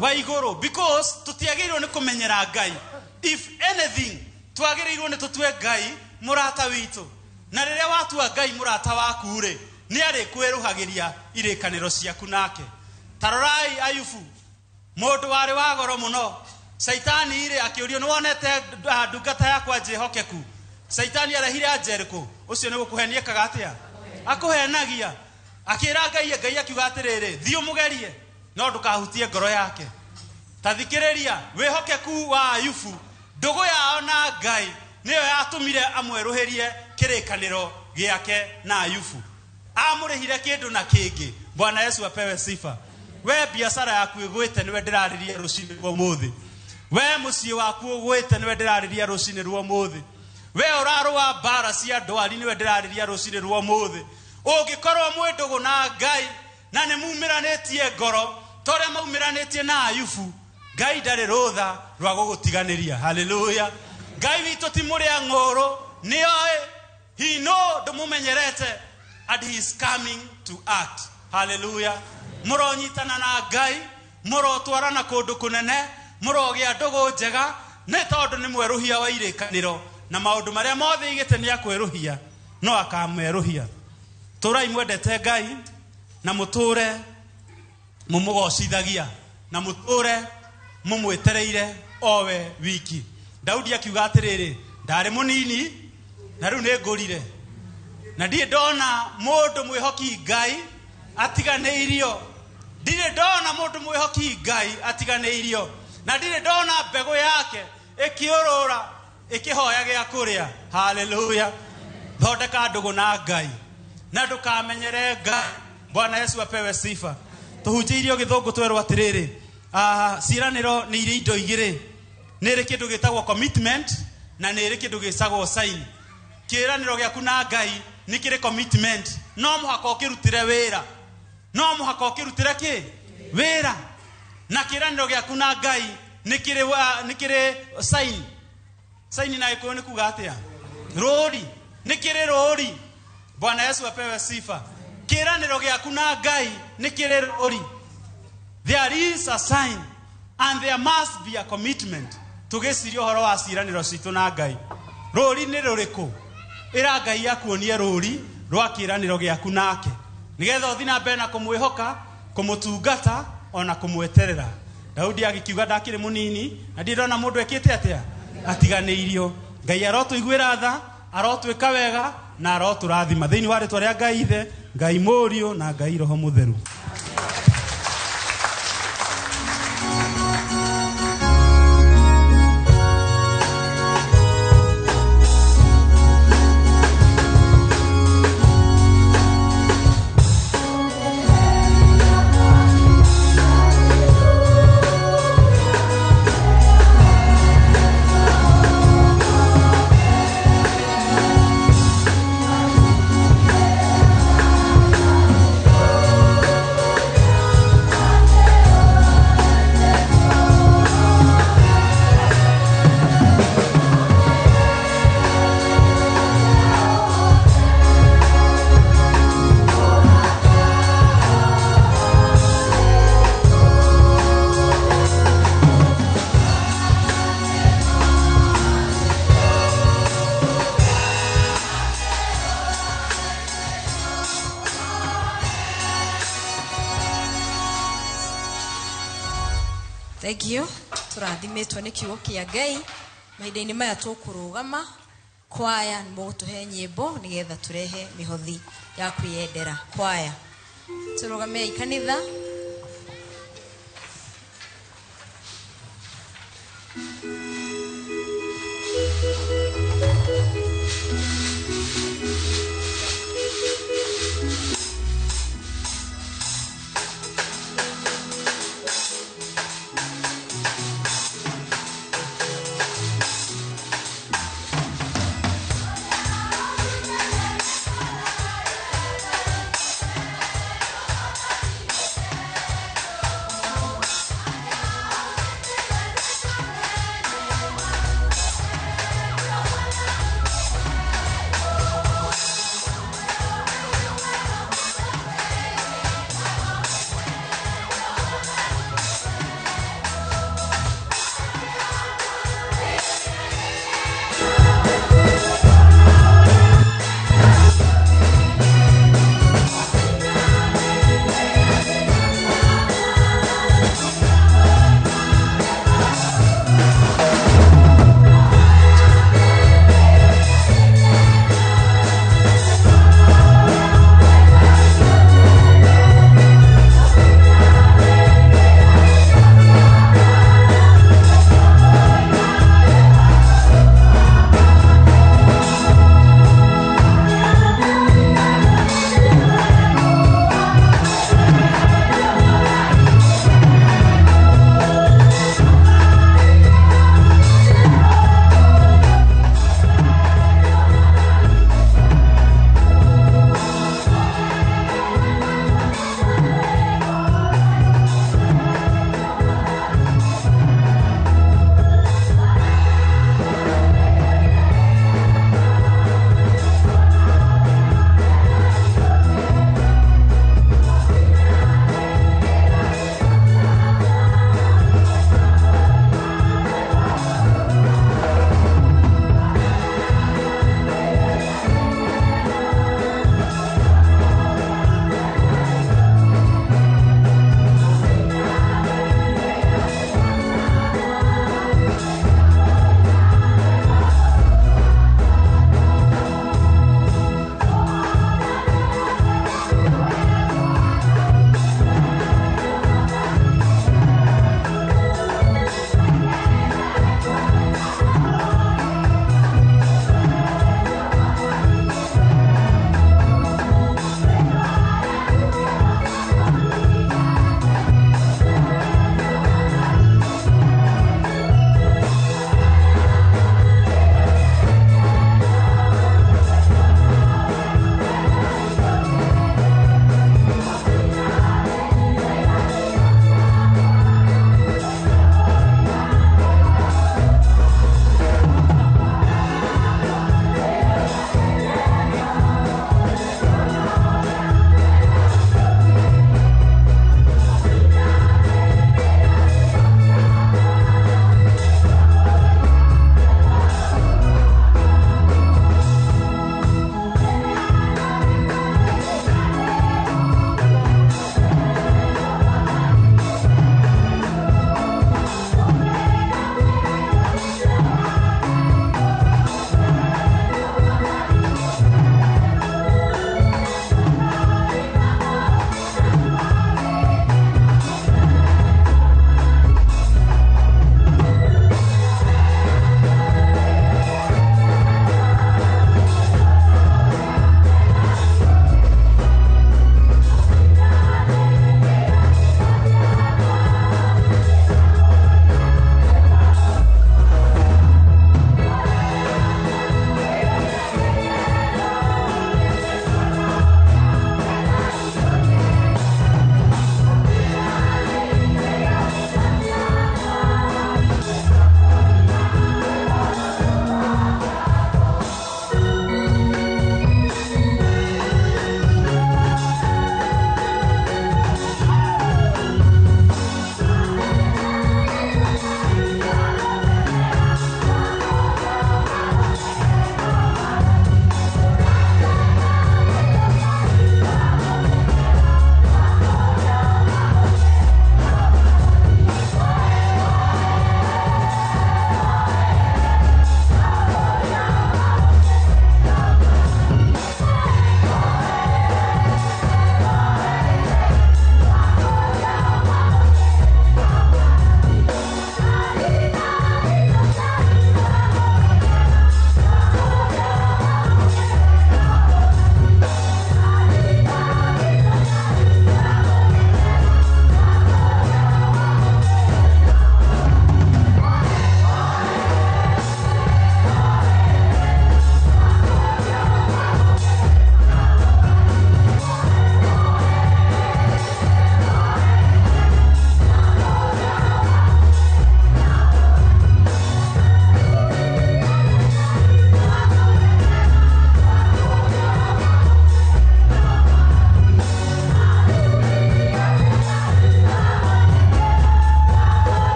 Wa igũrũ. Because tũtiagĩrĩirwo nĩ kũmenyera Ngai. If anything, twagĩrĩirwo nĩ tũtue Ngai mũrata witũ. Na rĩrĩa watua Ngai mũrata waku rĩ, nĩ arĩkwĩrũhagĩria irĩkanĩro ciaku nake. Ta rorai Ayubu, mũndũ warĩ wa goro mũno. Caitani rĩ akĩũrio, nĩ wonete ndungata yakwa njĩhokeku? Caitani arehire anja ĩrĩkũ? Ũcio nĩ gũkũhenia ekaga atĩa? Akũhenagia. Akĩra Ngai, Ngai akiuga atĩrĩrĩ, thiĩ ũmũgerie, no ndũkahutie ngoro yake. Ta thikĩrĩria, wĩhokeku wa Ayubu, ndũgũ yao na Ngai nĩyo yatũmire amwerũhĩrie kĩrĩkanĩro gĩake na Ayubu. Amũrĩhire kĩndũ na kĩngĩ. Bwana Yesu apewe sifa. We biacara yaku ĩgwĩte nĩwe ndĩrarĩria rũcinĩ rwa ũmũthĩ. We mũciĩ waku ũgwĩte nĩwe ndĩrarĩria rũcinĩ rwa ũmũthĩ. We ũrarũa mbara cia ndwari nĩwe ndĩrarĩria rũcinĩ rwa ũmũthĩ. Ũngĩkorwo mwĩ ndũgũ na Ngai na nĩ mumĩranĩtie ngoro ta ũrĩa maumĩranĩtie na Ayubu, Ngai ndarĩ rũtha rwa gũgũtiganĩria. Haleluya. Ngai witũ ti mũrĩa ng'ũrũ, nĩoĩ. He know ndũmũmenyerete, and he is coming to act. Haleluya. Mũronyitana na Ngai, mũrotwarana kũndũ kũnene, mũrogĩa ndũgũ njega, nĩ tondũ nĩ mwerũhia wa irĩkanĩro, na maũndũ marĩa mothe igĩte nĩ akwerũhia, no akamerũhia. Tũrai mwendete Ngai, na mũtũre mũmũgocithagia, na mũtũre mũmwĩtereire owe wiki. Daudi akiuga atĩrĩrĩ, ndarĩ mũnini na rĩu nĩ ngũrire, na ndirĩ ndona mũndũ mwĩhoki Ngai atiganĩirio. Ndirĩ ndona mũndũ mwĩhoki Ngai atiganĩirio, na ndirĩ ndona mbegũ yake ĩkĩũrũra ĩkĩhoya gĩa kũrĩa. Haleluya. Thondeka ndũgũ na Ngai na ndũkamenyere Ngai. Bwana Yesu apewe sifa. Tũhunjĩirio gĩthũngũ twerwo atĩrĩrĩ, ciĩranĩro nĩ irĩ indo igĩrĩ. Nĩ ĩrĩ kĩndũ gĩtagwo commitment na nĩ ĩrĩ kĩndũ gĩtagwo sign. Kĩĩranĩro gĩaku na Ngai nĩ kĩrĩ commitment, no mũhaka ũkĩrutĩre wĩra. No mũhaka ũkĩrutĩre kĩ? Wĩra. Na kĩĩranĩro gĩaku na Ngai nĩ kĩrĩ sign. Sign na Gĩkũyũ nĩ kuga atĩa? Rũri. Nĩ kĩrĩ rũri. Bwana Yesu apewe sifa. Kĩĩranĩro gĩaku na Ngai nĩ kĩrĩ rũri. There is a sign and there must be a commitment. Tũgĩciria ũhoro wa ciĩranĩro citũ na Ngai. Rũri nĩ rũrĩkũ? Ĩra Ngai akuonie rũri rwa kĩĩranĩro gĩaku nake, nĩgetha ũthiĩ na mbere na kũmwĩhoka, kũmũtungata ona kũmweterera. Daudi agĩkiuga ndakĩrĩ mũnini na ndirĩ ndona mũndũ ekĩte atĩa? Atiganĩirio. Ngai arotũiguĩra tha, arotwĩka wega na arotũrathima. Thĩinĩ wa rĩtwa rĩa Ngai Ithe, Ngai Mũriũ na Ngai Roho Mũtheru. Thank you. Tũrathimĩtwo nĩ kiugo kĩa Ngai. Mahinda-inĩ maya tũkũrũgama kwaya nĩ mũgũtũhe nyĩmbo nĩgetha tũrehe mĩhothi ya kwĩyendera. Kwaya tũrũgamei kanitha.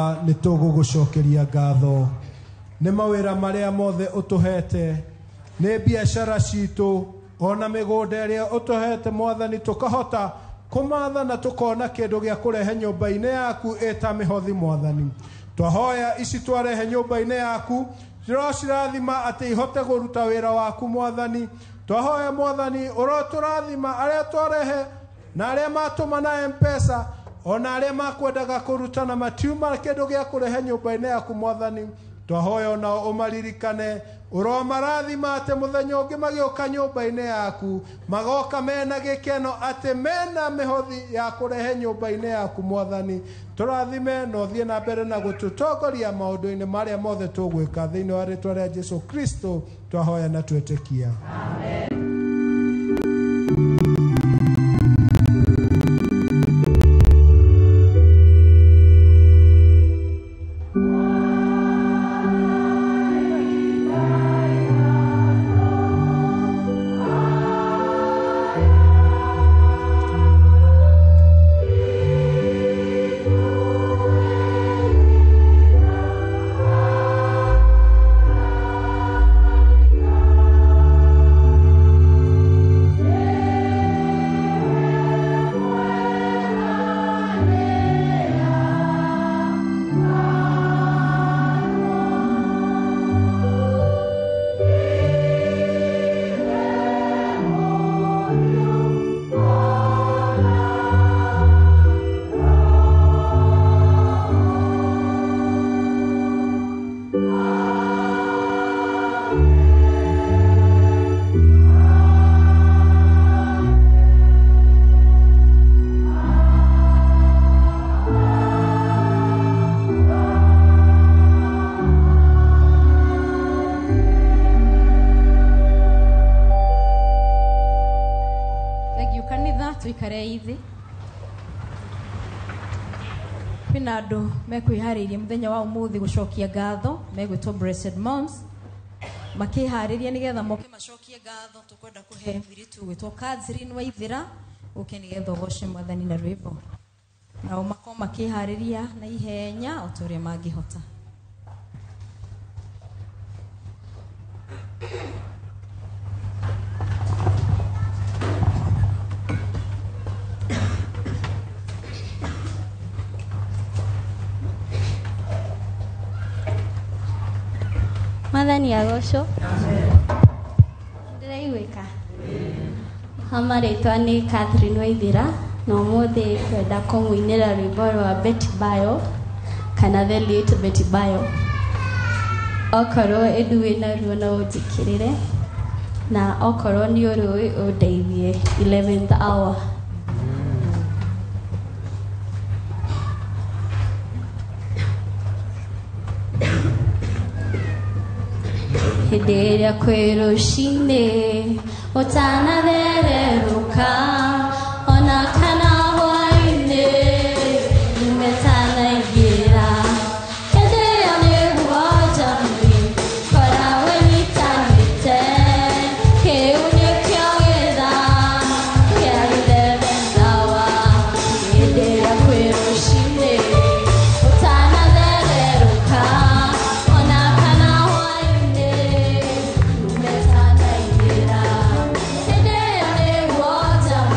Jehova nĩ tũgũgũcokeria ngatho nĩ mawĩra marĩa mothe ũtũhete, nĩ biacara citũ ona mĩgũnda ĩrĩa ũtũhete Mwathani, tũkahota kũmatha na tũkona kĩndũ gĩa kũrehe nyũmba-inĩ yaku ĩta mĩhothi. Mwathani, twahoya ici twarehe nyũmba-inĩ yaku cirocirathima atĩ ihote kũruta wĩra waku. Mwathani, twahoya Mwathani ũrotũrathima arĩa twarehe na arĩa matũma na M-Pesa ona arĩa makwendaga kũruta na matiuma kĩndũ gĩa kũrehe nyũmba-inĩ yaku. Mwathani, twahoya onao ũmaririkane, ũromarathima atĩ mũthenya ũngĩ magĩũka nyũmba-inĩ yaku magoka mena gĩkeno atĩ mena mĩhothi ya kũrehe nyũmba-inĩ yaku. Mwathani, tũrathime na ũthiĩ na mbere na gũtũtongoria maũndũ-inĩ marĩa mothe tũgwĩka thĩinĩ wa rĩtwa rĩa Jesu Kristo twahoya na twĩtĩkia. Amen. Kwĩna andũ mekwĩharĩirie mũthenya wa ũmũthĩ gũcokia ngatho, megwĩtwo Blessed Moms, makĩharĩria nĩgetha moke macokie ngatho. Tũkwenda kũhe mũirĩtu ũgwĩtwo Catherine Waithĩra ũke nĩgetha ũgoce Mwathani na rwĩmbo, nao makorwo makĩharĩria na ihenya o ta ũrĩa mangĩhota. Mwathani agocwo. Ndĩraiguĩka. Hama rĩtwa nĩ Catherine Waithĩra na ũmũthĩ kwenda kũmũinĩra rwĩmbo rwa Betty Bayo kana the late Betty Bayo. Okorwo ĩndu wĩna ruo no ũnjĩkĩrĩre na okorwo nĩ ũrũĩ ũndeithie 11th hour. Hĩndĩ ĩrĩa kwĩ rũcinĩ ũtanathererũka ona kana hwaĩ-inĩ umetanaingĩra hĩndĩ ĩyo nĩguo njambi koragwo ĩnyitanĩte kĩu nĩkĩo gĩthaa kĩa 11th hour. Hĩndĩ ĩrĩa kwĩ rũcinĩ ũtanathererũka ona kana hwaĩ-inĩ umetanaingĩra hĩndĩ ĩyo nĩguo njambi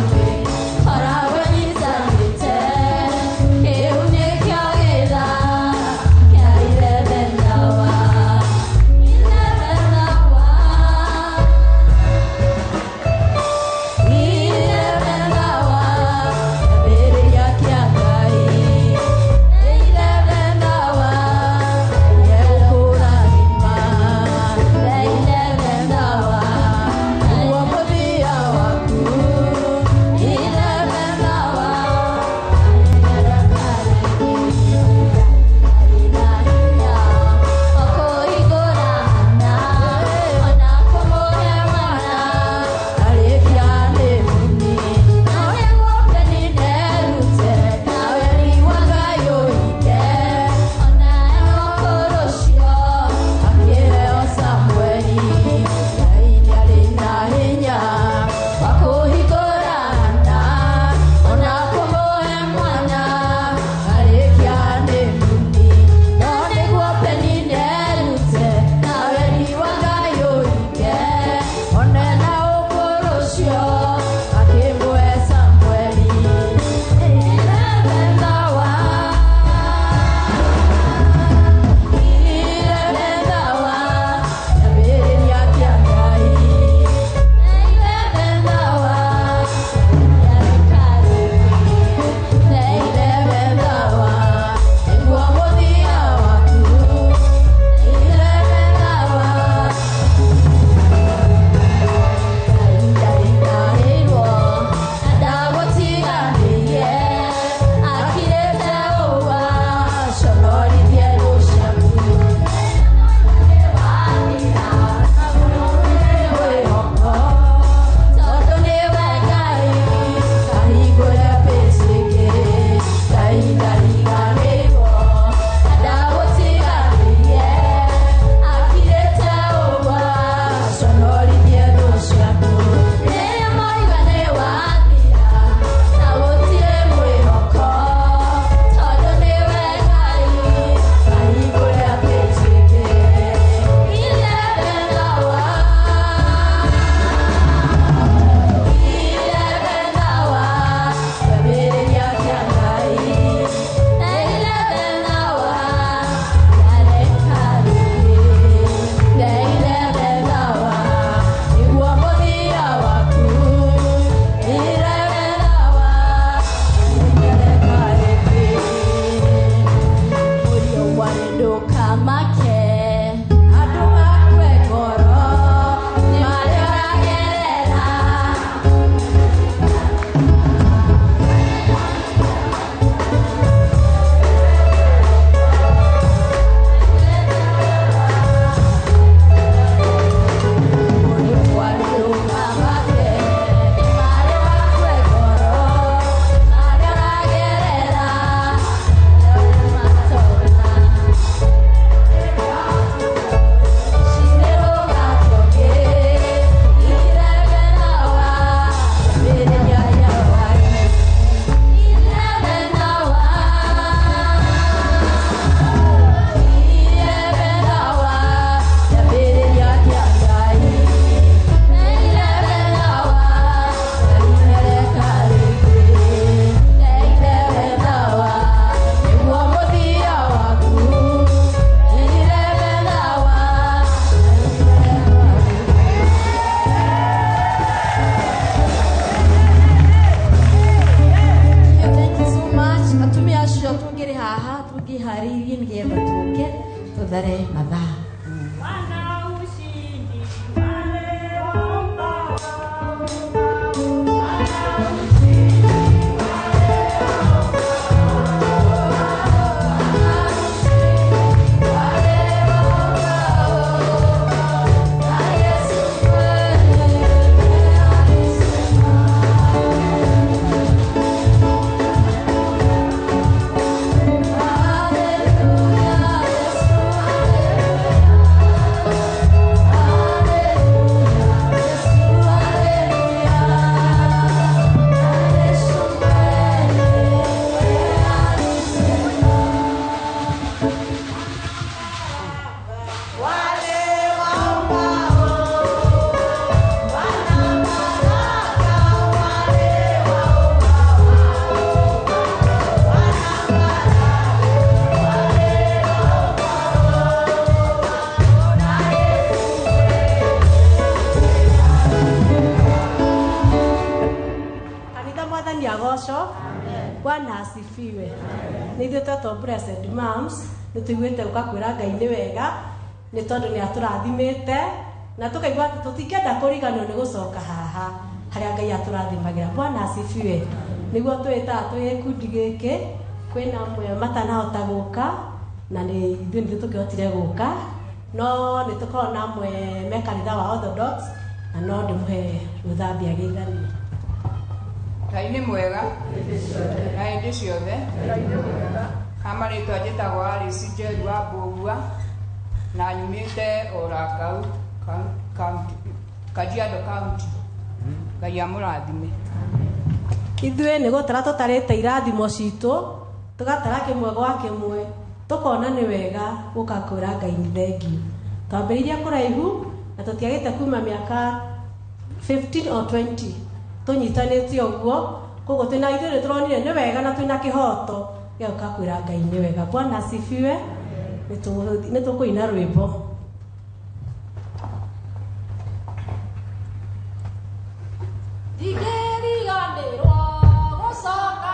Tũthare mathaa. Kanitha mwathani agocwo. Bwana asifiwe. Nĩ ithuĩ twetwo Blessed Moms, nĩ tũiguĩte gũka kwĩra Ngai nĩ wega, nĩ tondũ nĩ atũrathimĩte na tũkaigua atĩ tũtingĩenda kũriganĩrwo nĩ gũcoka haha harĩa Ngai atũrathimagĩra. Bwana asifiwe. Nĩguo twĩtaga twĩ gĩkundi gĩkĩ, kwĩna amwe matanahota gũka na nĩ ithuĩ nĩthuĩ tũkĩhotire gũka, no nĩ tũkoragwo na amwe me kanitha wa Orthodox na no ndĩmũhe rũthambia geithanie. Ngai nĩ mwega na hĩndĩ ciothe. Ha marĩtwa njĩtagwo Alice Njeru wa Mbũgua na nyumĩte Olakau County, Kajiado County. Ngai amũrathime. Ithuĩ nĩ gũtara tũtarĩte irathimo citũ, tũgatara kĩmwe gwa kĩmwe, tũkona nĩ wega gũka kwĩra Ngai nĩ thengiũ. Twambĩrĩirie kũraihu na tũtiagĩte kuma mĩaka 15 or 20 tũnyitanĩte ũguo, koguo twĩna ithuĩ nĩ tũronire nĩ wega na twĩna kĩhoto gĩa gũka kwĩra Ngai nĩ wega. Bwana asifiwe. Nĩ tũkũina rwĩmbo. Ndingĩriganĩrwo gũcoka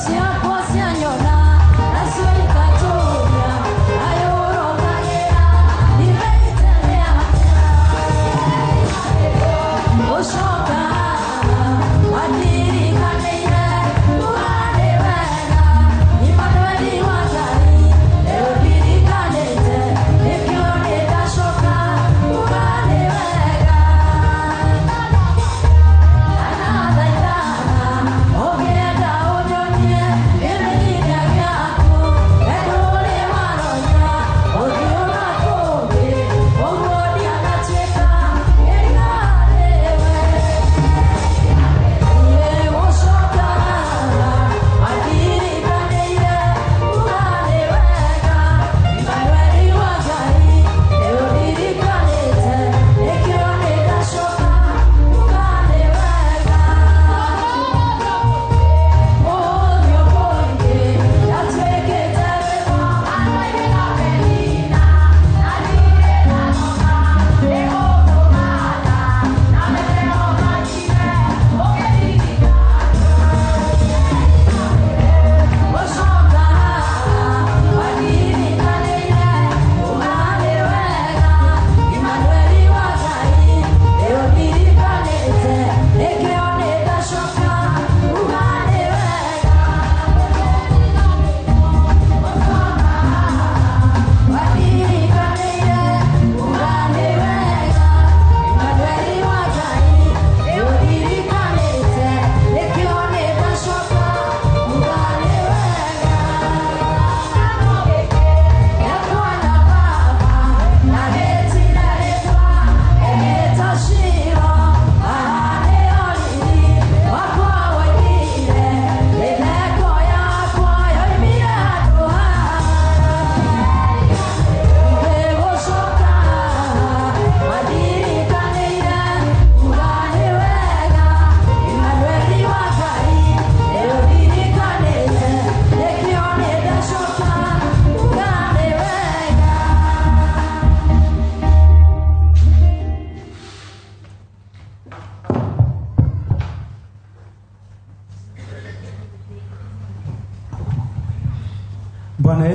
ciakwa cianyona nacio ikatũria ayũrokagĩra.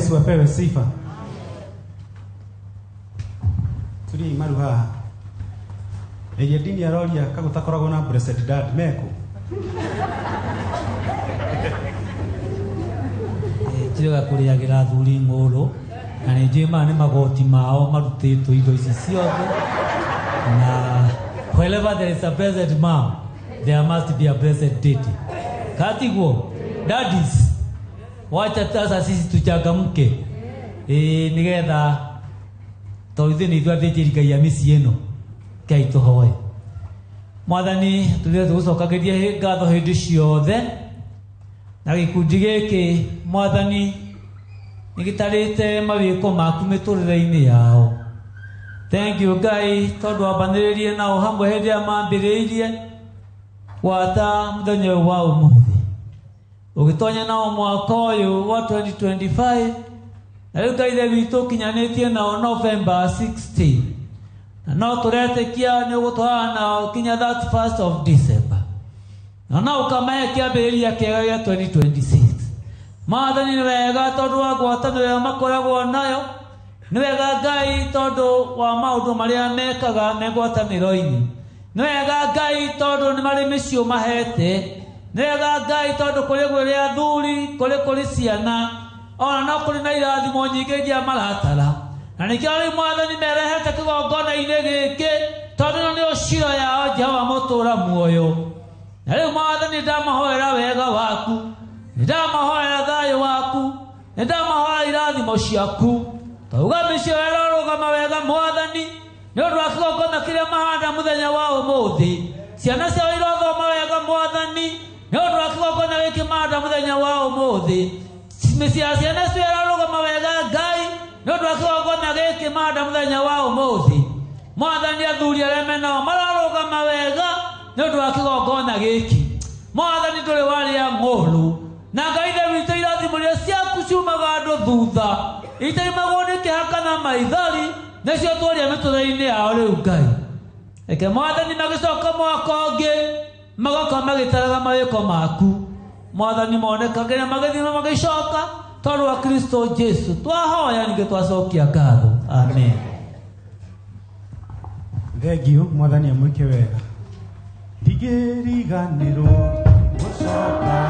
Yesu apewe sifa. Turi maru haha. Ĩrĩa ndini aroria kagũtakoragwo na blessed dad meko. Njĩraga kũrĩagĩra athuri ng'ũrũ na nĩ njũĩ maya nĩ magoti mao marutĩtwo indo ici ciothe na wherever there is a blessed mom there must be a blessed daddy. Katiguo daddies, wacha sasa sisi tuchangamke nĩgetha tondũ ithuĩ nĩ ithuĩ athĩnjĩri Ngai a mĩciĩ ĩno. Ngai tũhoe. Mwathani tũthiĩ tũgũcokagĩria ngatho hĩndĩ ciothe na gĩkundi gĩkĩ Mwathani nĩgĩtarĩte mawĩko maku mĩtũrĩre-inĩ yao. Thank you Ngai tondũ wambanĩrĩrie nao hamwe hĩndĩ ĩrĩa mambĩrĩirie gwata mũthenya ũyũ wa ũmũthĩ ũgĩtonya nao mwaka ũyũ wa 2025 na rĩu Ngai Ithe witũ ũkinyanĩtie nao November 16 na no tũretĩkia nĩ ũgũtwarana nao kinya 31st of December na no ũkamahe kĩambĩrĩria kĩega gĩa 2026. Mwathani nĩ wega tondũ wa ngwatanĩro ĩrĩa makoragwo nayo, nĩ wega Ngai tondũ wa maũndũ marĩa mekaga me ngwatanĩro-inĩ, nĩ wega Ngai tondũ nĩ marĩ mĩciĩ mahete, nĩ wega Ngai tondũ kũrĩ gwĩrĩ athuri, kũrĩ kũrĩ ciana, ona no kũrĩ na irathimo nyingĩ iria maratara. Na nĩkĩo rĩu Mwathani merehete kĩgongona-inĩ gĩkĩ tondũ ĩno nĩyo ciro yao Jehova mũtũũra muoyo. Na rĩu Mwathani ndamahoera wega waku, nĩndamahoera thayũ waku, nĩndamahoera irathimo ciaku. Twauga mĩciĩ ĩrorũgama wega Mwathani nĩ ũndũ wa kĩgongona kĩrĩa mahanda mũthenya wa ũmũthĩ. Ciana ciao irothoma wega Mwathani nĩ ũndũ wa kĩgongona gĩkĩ mahanda mũthenya wa ũmũthĩ. Mĩciĩ ya ciana icio ĩrorũgama wega Ngai nĩ ũndũ wa kĩgongona gĩkĩ mahanda mũthenya wa ũmũthĩ. Mwathani athuri arĩa menao mararũgama wega nĩ ũndũ wa kĩgongona gĩkĩ. Mwathani ndũrĩ warĩa ng'ũrũ na Ngai Ithe witũ irathimo iria ciaku ciumaga andũ thutha itaimagwo nĩ kĩeha kana maithori nĩcio twaria mĩtũrĩre-inĩ yao rĩu Ngai. Reke Mwathani magĩcoka mwaka ũngĩ magoka magĩtaraga mawĩko maku. Mwathani monekagĩre magĩthiĩ na magĩcoka tondũ wa Kristo Jesu twahoya ningĩ twacokia ngatho. Amen. Thank you Mwathani amwĩke wega. Ndigĩriganĩrwo gũcoka.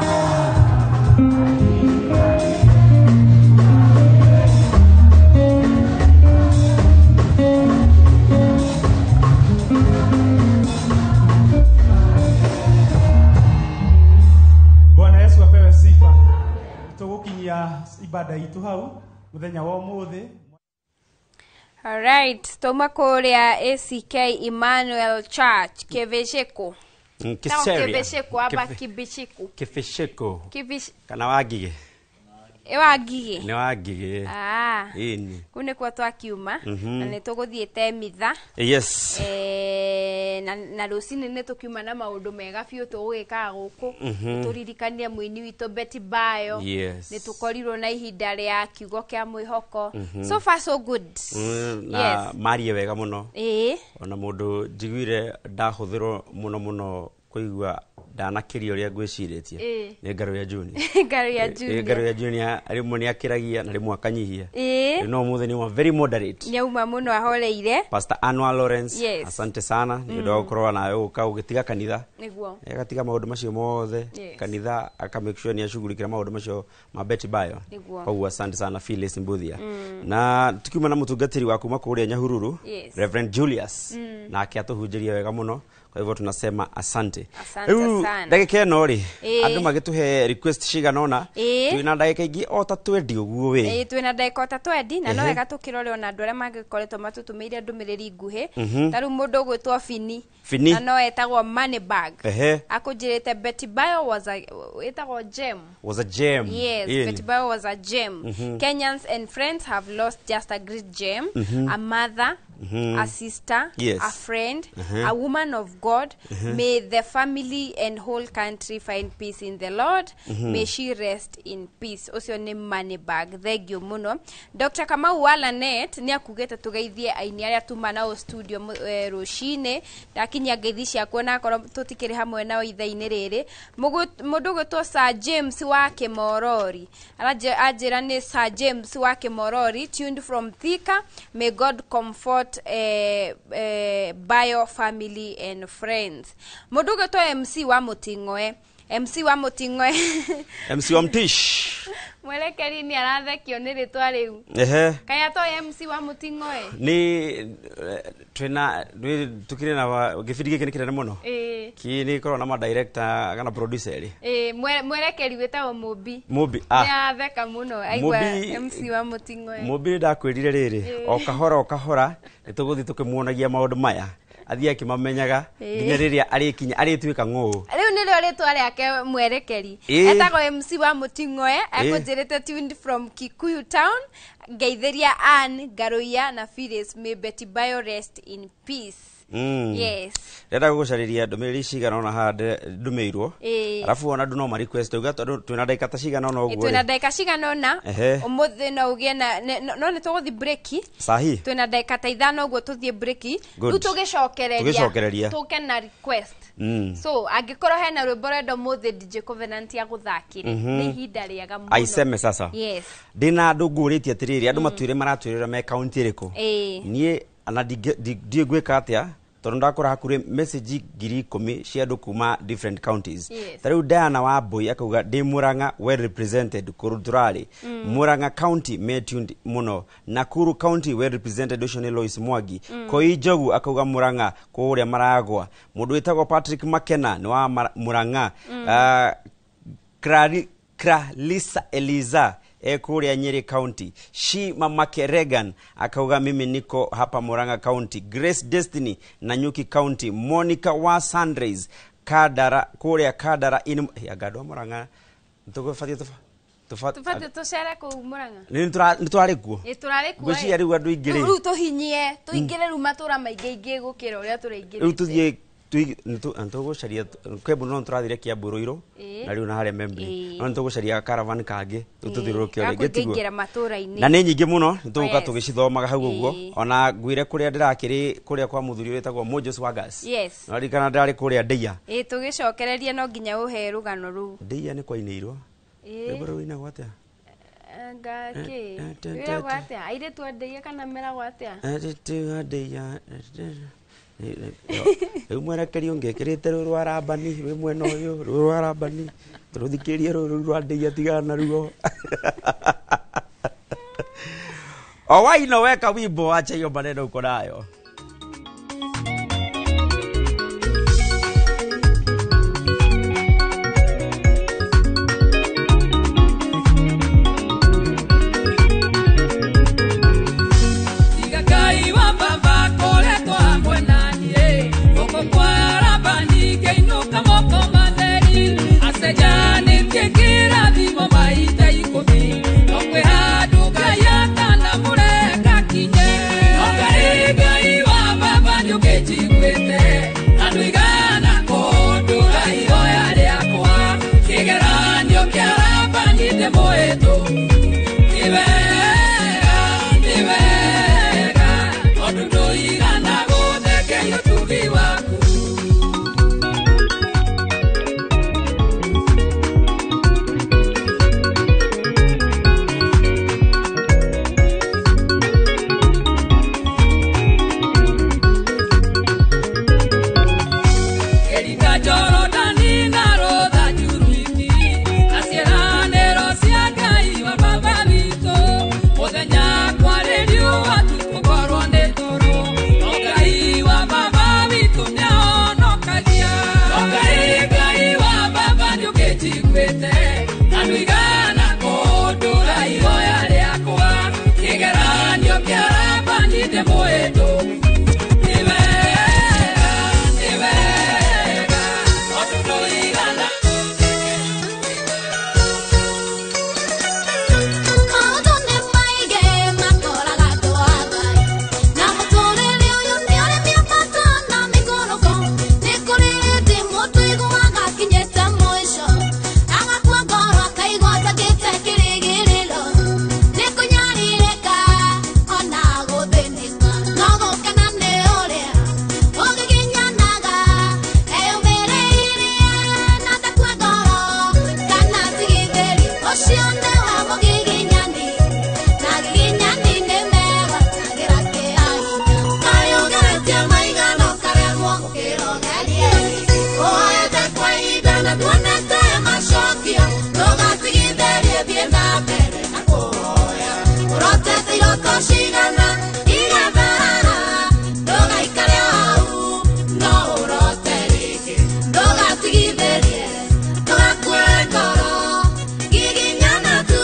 Bwana Yesu apewe sifa. Tũgũkinyia ibada itũ hau mũthenya wa ũmũthĩ. All right, toma kũrĩa ACK Emmanuel Church Kĩbĩcĩkũ. Kĩbĩcĩkũ aba Kĩbĩcĩkũ. Kĩbĩcĩkũ. Kana Wangigĩ. Ĩ Wangigĩ. Nĩ Wangigĩ. Ah. Ĩni. Kũu nĩkuo twakiuma na nĩ tũgũthiĩte mitha. Yes. Na rũcinĩ nĩ tũkiuma na maũndũ mega biũ tũgũgĩkaga gũkũ. Tũririkanie mũini witũ Betty Bayo. Yes. Nĩ tũkorirwo na ihinda rĩa kiugo kĩa mwĩhoko. So far so good. Na marie wega mũno. Ĩĩ. Ona mũndũ njiguire ndahũthĩrwo mũno mũno kũigua ndanakĩria ũrĩa ngwĩcirĩtie. Nĩ Ngarũ ya Junior. Ngarũ ya Junior. Ngarũ ya Junior rĩmwe nĩ akĩragia na rĩmwe akanyihia. No ũmũthĩ nĩ wa very moderate. Nĩauma mũno ahoreire. Pastor Anwar Lawrence. Yes. Asante sana nĩ ũndũ wa gũkorwo nawe gũka ũgĩtiga kanitha. Nĩguo. Agatiga maũndũ macio mothe. Yes. Kanitha aka make sure nĩ acugurikĩra maũndũ macio ma Betty Bayo. Nĩguo. Koguo asante sana Phyllis Mbuthia. Na tukiuma na mũtungatĩri wa kuma kũrĩa Nyahururu. Yes. Reverend Julius. Nake atũhunjĩria wega mũno. Kwa hivyo tunasema asante. Asante sana. Ndagĩka ĩno rĩ, andũ magĩtũhe request cigana ũna, twĩna ndagĩka ingĩ o ta 20 ũguo wĩ. Twĩna ndagĩka o ta 20 na no wega tũkĩrore ona andũ arĩa mangĩkoretwo matũtũmĩire ndũmĩrĩri nguhĩ. Ta rĩu mũndũ ũgwĩtwo Fini. Fini. Na no etagwo Moneybag. Akũnjĩrĩte Betty Bayo was a ĩtagwo gem. Was a gem. Yes, Betty Bayo was a gem. Kenyans and friends have lost just a great gem, a mother, a sister, Yes. a friend, a woman of God. May the family and whole country find peace in the Lord. May she rest in peace. Ũcio nĩ Moneybag. Thank you mũno. Dr. Kamau wa Lanet nĩ akugĩte tũgeithie aini arĩa tuma nao studio rũcinĩ. Ndakinyia ngeithi ciakwa na akorwo tũtikĩrĩ hamwe nao ithaa-inĩ rĩrĩ. Mũndũ ũgwĩtwo Sir James wa Kĩmorori. Anjĩra nĩ Sir James wa Kĩmorori, tuned from Thika. May God comfort Bayo family and friends. Mũndũ ũgwĩtwo MC wa Mũting'oe. MC wa Mũting'oe. MC wa Mtish. Mwerekeri nĩ arathekio nĩ rĩtwa rĩu. Ehe. Kaĩ atoĩ MC wa Mũting'oe? Nĩ twĩna tukire na gĩbindi gĩkĩ nĩ kĩnene mũno. Kĩ nĩ gĩkoragwo na ma director kana producer erĩ. Mwerekeri wĩtagwo Mũmbi. Mũmbi, Nĩ aratheka mũno aigua MC wa Mũting'oe. Mũmbi ndakwĩrire rĩrĩ, o kahora o kahora nĩ tũgũthiĩ tũkĩmuonagia maũndũ maya. Athiĩ akĩmamenyaga nginya rĩrĩa arĩkinya arĩtuĩka ng'ũũ. Rĩu nĩrĩo rĩtwa rĩake mwerekeri. Etagwo MC wa Mũting'oe, ekũnjĩrĩte tuned from Kikuyu town. Ngeithĩria Ann Ngaruiya na Phyllis. May Betty Bayo rest in peace. Yes. Ndĩrenda gũgũcarĩria ndũmĩrĩri cigana ũna haha ndũmĩirwo. Arabu ona andũ no ma request uga tondũ twĩna ndagĩka ta cigana ũna ũguo Twĩna rĩ. ndagĩka cigana ũna. Ũmũthĩ no ũgĩe na no nĩ tũgũthiĩ break. Sahi. Twĩna ndagĩka ta ithano ũguo tũthiĩ break. Good. Rĩu tũgĩcokereria. Tũgĩcokereria. Tũke na request. So angĩkorwo hena rwĩmbo rwenda ũmũthĩ DJ Covenant ya gũthakĩre, nĩ ihinda rĩega mũno. Aiseme sasa. Yes. Ndĩna andũ ngũrĩtie atĩrĩrĩ, andũ matwĩre maratwĩrĩra me kaunti ĩrĩkũ. Niĩ ana ndiĩ ngwĩka atĩa tondũ ndakora hakuhĩ message 10,000 cia andũ kuma different counties. Ta rĩu Diana Wambui akauga ndĩ Murang'a well represented kũrũ tũrarĩ. Murang'a county me tuned mũno. Nakuru county well represented ũcio nĩ Lois Mwangi. Koi Njogu akauga Murang'a kũrĩa maragwa. Mũndũ wĩtagwo Patrick Makena nĩ wa Murang'a. Clarissa Eliza kũrĩa Nyeri County. Shi Mamake Regan akauga mimi niko hapa Murang'a County. Grace Destiny Nanyuki County. Monica wa Sunrise Kadara kũrĩa Kadara in ya gado Murang'a tũgũbatiĩ Tũbatiĩ tũcere kũu Murang'a. Nĩ tũrarĩ kuo. Tũrarĩ kuo. Ngwĩciria rĩu andũ aingĩ rĩ. Rĩu tũhinyie, tũingĩre rĩu matũra maingĩ ingĩ gũkĩra ũrĩa tũraingĩrĩte. Rĩu tũthiĩ tũgũcaria Kembu no tũrathire Kiambu Ruiru na rĩu na harĩa Membley no nĩtũgũcaria caravan kangĩ rĩu tũthiũrũrũke ũrĩa ĩngĩ tiguo Gakũingĩra matũra-inĩ na nĩ nyingĩ mũno nĩtũgũka tũgĩcithomaga hau ũguo ona ngwĩre kũrĩa ndĩrakĩrĩ kũrĩa kwa mũthuri wĩtagwo Mojos Wagas Yes. no ririkana ndĩrarĩ kũrĩa Ndeia Tũgĩcokereria no nginya ũhe rũgano rũu. Ndeia nĩ kwainĩirwo rwĩmbo rũu rũinagwo atĩa Anga kĩ rwĩragwo atĩa airĩtu a Ndeia kana meragwo atĩa Airĩtu a Ndeia rĩu mwerekeri ũngĩkĩrĩte rũũ rwa Rabani rwĩ mwena ũyũ rũũ rwa Rabani tũrũthikĩrie rũũ rwa Ndeia tigana naruo o waino weka wimbo acha hiyo maneno uko nayo. Na cigana igatharara ndũgaikare hau no ũrote rĩngĩ ndũgatigithĩrie ndũgakue ngoro giginyana tu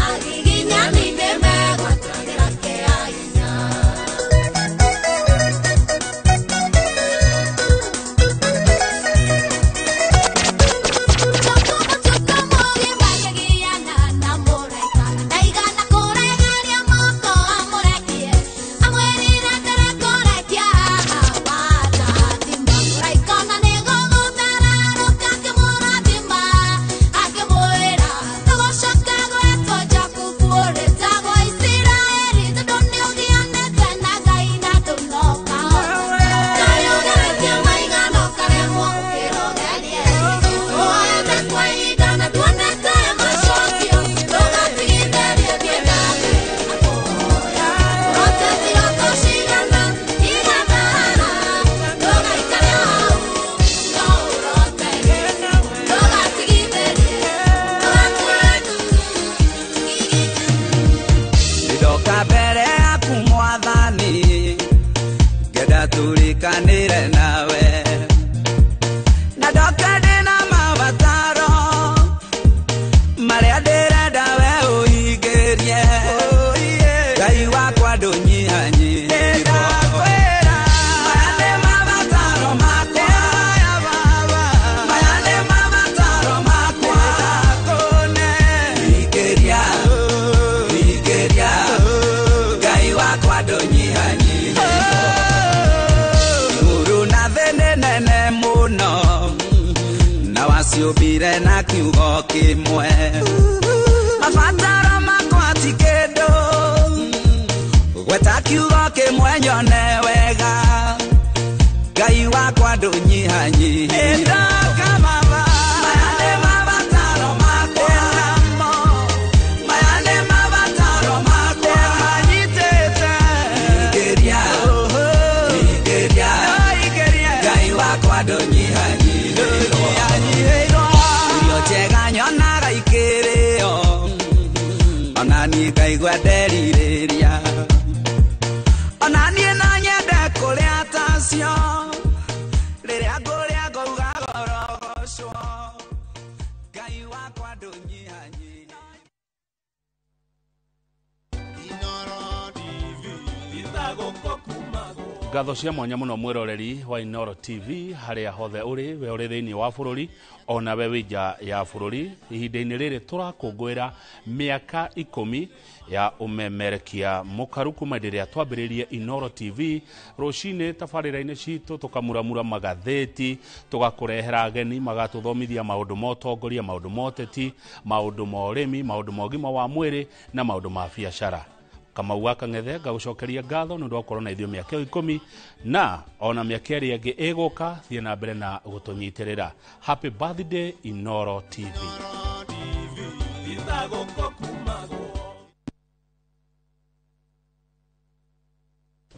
agiginyani nĩmegwatagĩra kĩa hinya. Ndoka mbere yaku mwathani ngenda tũrĩkanĩre nawe na ndoka ndĩna mabataro marĩa ndĩrenda we ũhingĩrie Ngai wakwa ndũnyihanyihĩrwo. Maya nĩ mabataro makwa, maya nĩ mabataro makwa, hingĩria hingĩria Ngai wakwa ndũnyihanyihĩrwo. Igũrũ na thĩ nĩ nene mũno na waciũmbire na kiugo kĩmwe mabataro makwa ti kĩndũ gweta kiugo kĩmwe nyone wega Ngai wakwa ndũnyihanyihĩrwo. Maya nĩ mabataro makwa, maya nĩ mabataro makwa, manyitĩte hingĩria hingĩria Ngai wakwa ndũnyihanyihĩrwo. Irio njega nyonaga ikĩrĩo ona niĩ ngaigua nderirĩria ona niĩ no nyende kũrĩa tacio rĩrĩa ngũrĩa ngauga gorogocwo Ngai wakwa ndũnyihanyihĩrwo. Ngatho cia mwanya muno mwiroreri wa Inooro TV haria hothe uri we uri thiini wa bururi ona we wi nja ya bururi ihinda-inĩ rĩrĩ tũrakũngũĩra mĩaka 10 ya ũmemerekia mũkaru kuma hĩndĩ ĩrĩa twambĩrĩrie Inooro TV rũcinĩ tabarĩra-inĩ citũ tũkamuramura magathĩti tũgakũrehera ageni magatũthomithia maũndũ ma ũtongoria maũndũ ma ũteti maũndũ ma ũrĩmi maũndũ ma ũgima wa mwĩrĩ na maũndũ ma biacara. Kamau wa Kang'ethe ngagũcokeria ngatho nĩ ũndũ wa gũkorwo na ithuĩ mĩaka ĩyo 10 na ona mĩaka ĩrĩa ĩngĩ ĩgũka thiĩ na mbere na gũtũnyitĩrĩra. Happy birthday Inooro TV.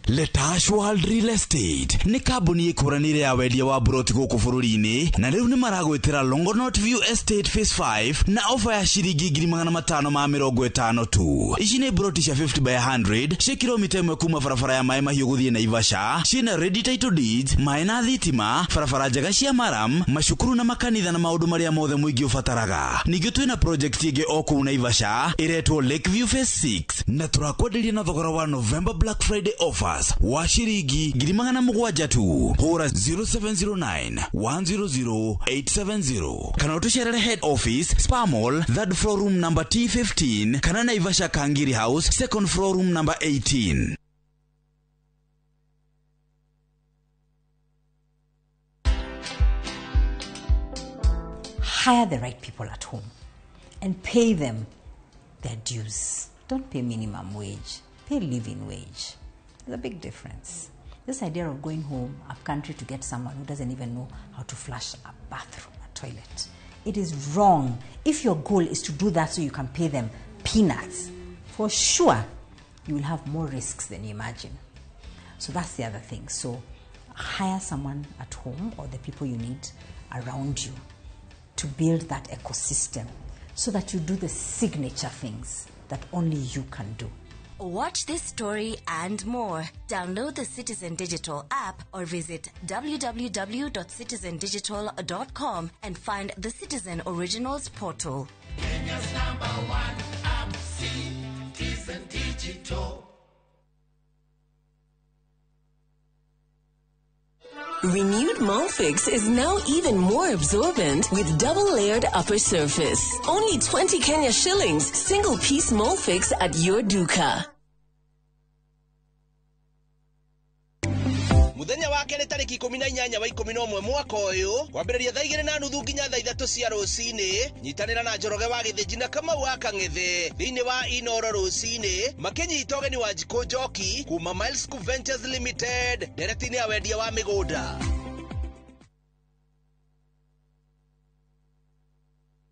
Letash World Real Estate nĩ kambuni ĩkũranĩire ya wendia wa buroti gũkũ bũrũri-inĩ na rĩu nĩ maragwĩtĩra Longonot View Estate Phase 5 na ofa ya ciringi 550 tu. Ici nĩ buroti cia 50 by 100 cia kilomita 1 kuma barabara ya Maĩ Mahiũ gũthiĩ Naivasha, ciĩna ready title deeds, maĩ na thitima, barabara njega cia maram, macukuru na makanitha na maũndũ marĩa mothe mũingĩ ũbataraga. Ningĩ twĩna project ĩngĩ o kũu Naivasha ĩretwo Lakeview Phase 6 na tũrakwenderia na thogora wa November Black Friday offer wa ciringi 700 tu. Hũra 0709 100 870 kana ũtũcerere head office Spa Mall third floor room number T15 kana Naivasha Kangiri House second floor room number 18. Hire the right people at home and pay them their dues. Don't pay minimum wage, pay living wage. There's a big difference. This idea of going home up country to get someone who doesn't even know how to flush a bathroom, a toilet. It is wrong. If your goal is to do that so you can pay them peanuts, for sure you will have more risks than you imagine. So that's the other thing. So hire someone at home or the people you need around you to build that ecosystem so that you do the signature things that only you can do. Watch this story and more. Download the Citizen Digital app or visit www.citizendigital.com and find the Citizen Originals portal. Kenya's number one app, Citizen Digital. Renewed Molfix is now even more absorbent with double-layered upper surface. Only 20 Kenya shillings, single piece Molfix at your duka. Muthenya wa kerĩ tarĩki 18 wa 11 mwaka ũyũ, kwambĩrĩria thaa 2:30 nginya thaa 3 cia rũcinĩ, nyitanĩra na Njoroge wa Gĩthĩnji na Kamau wa Kang'ethe thĩinĩ wa Inoro rũcinĩ, makĩnyita ũgeni wa Njikũ Njoki kuma Miles Scoop Ventures Limited ndereti-inĩ ya wendia wa mĩgũnda.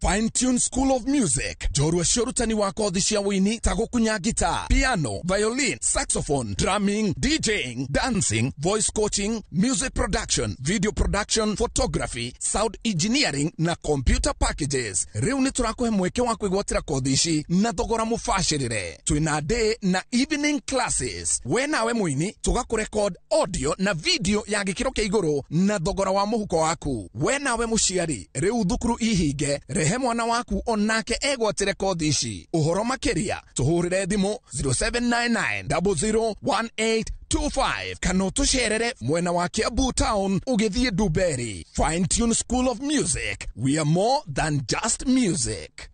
Fine Tune School of Music, njorua cia ũrutani wa kothi cia wũini ta gũkunya guitar, piano, violin, saxophone, drumming, DJing, dancing, voice coaching, music production, video production, photography, sound engineering na computer packages. Rĩu nĩ tũrakũhe mweke wa kwĩgwatĩra kothi ici na thogora mũbacĩrĩre. Twĩna day na evening classes. We nawe mũini tũgakũrekod audio na video ya gĩkĩro kĩa igũrũ na thogora wa mũhuko waku. We nawe mũciari, rĩu thukuru ihinge, rehe mwana waku onake egwatĩre kothi ici. Ũhoro makĩria tũhũrĩre thimũ 0799 001825 kana ũtũcerere mwena wa Kiambu Town ũgĩthiĩ Dumberi. Fine Tune School of Music, we are more than just music.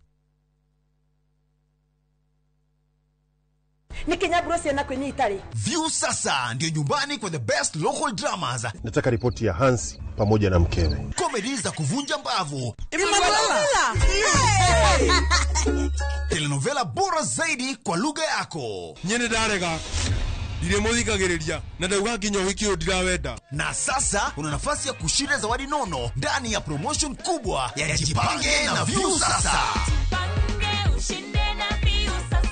Nĩ ciana kwĩnyita rĩ. View sasa ndio nyumbani kwa the best local dramas. Nataka ripoti ya Hansi pamoja na mkewe. Comedy za kuvunja mbavu. Emanuela. Telenovela bora zaidi kwa lugha yako. Nyene ndarega. Ndiremuthikagiriria na ndauga nginya ũhiki ũyũ ndirawenda. Na sasa una nafasi ya kushinda zawadi nono ndani ya promotion kubwa ya Jipange na View Sasa. Jipange ushinde na View Sasa.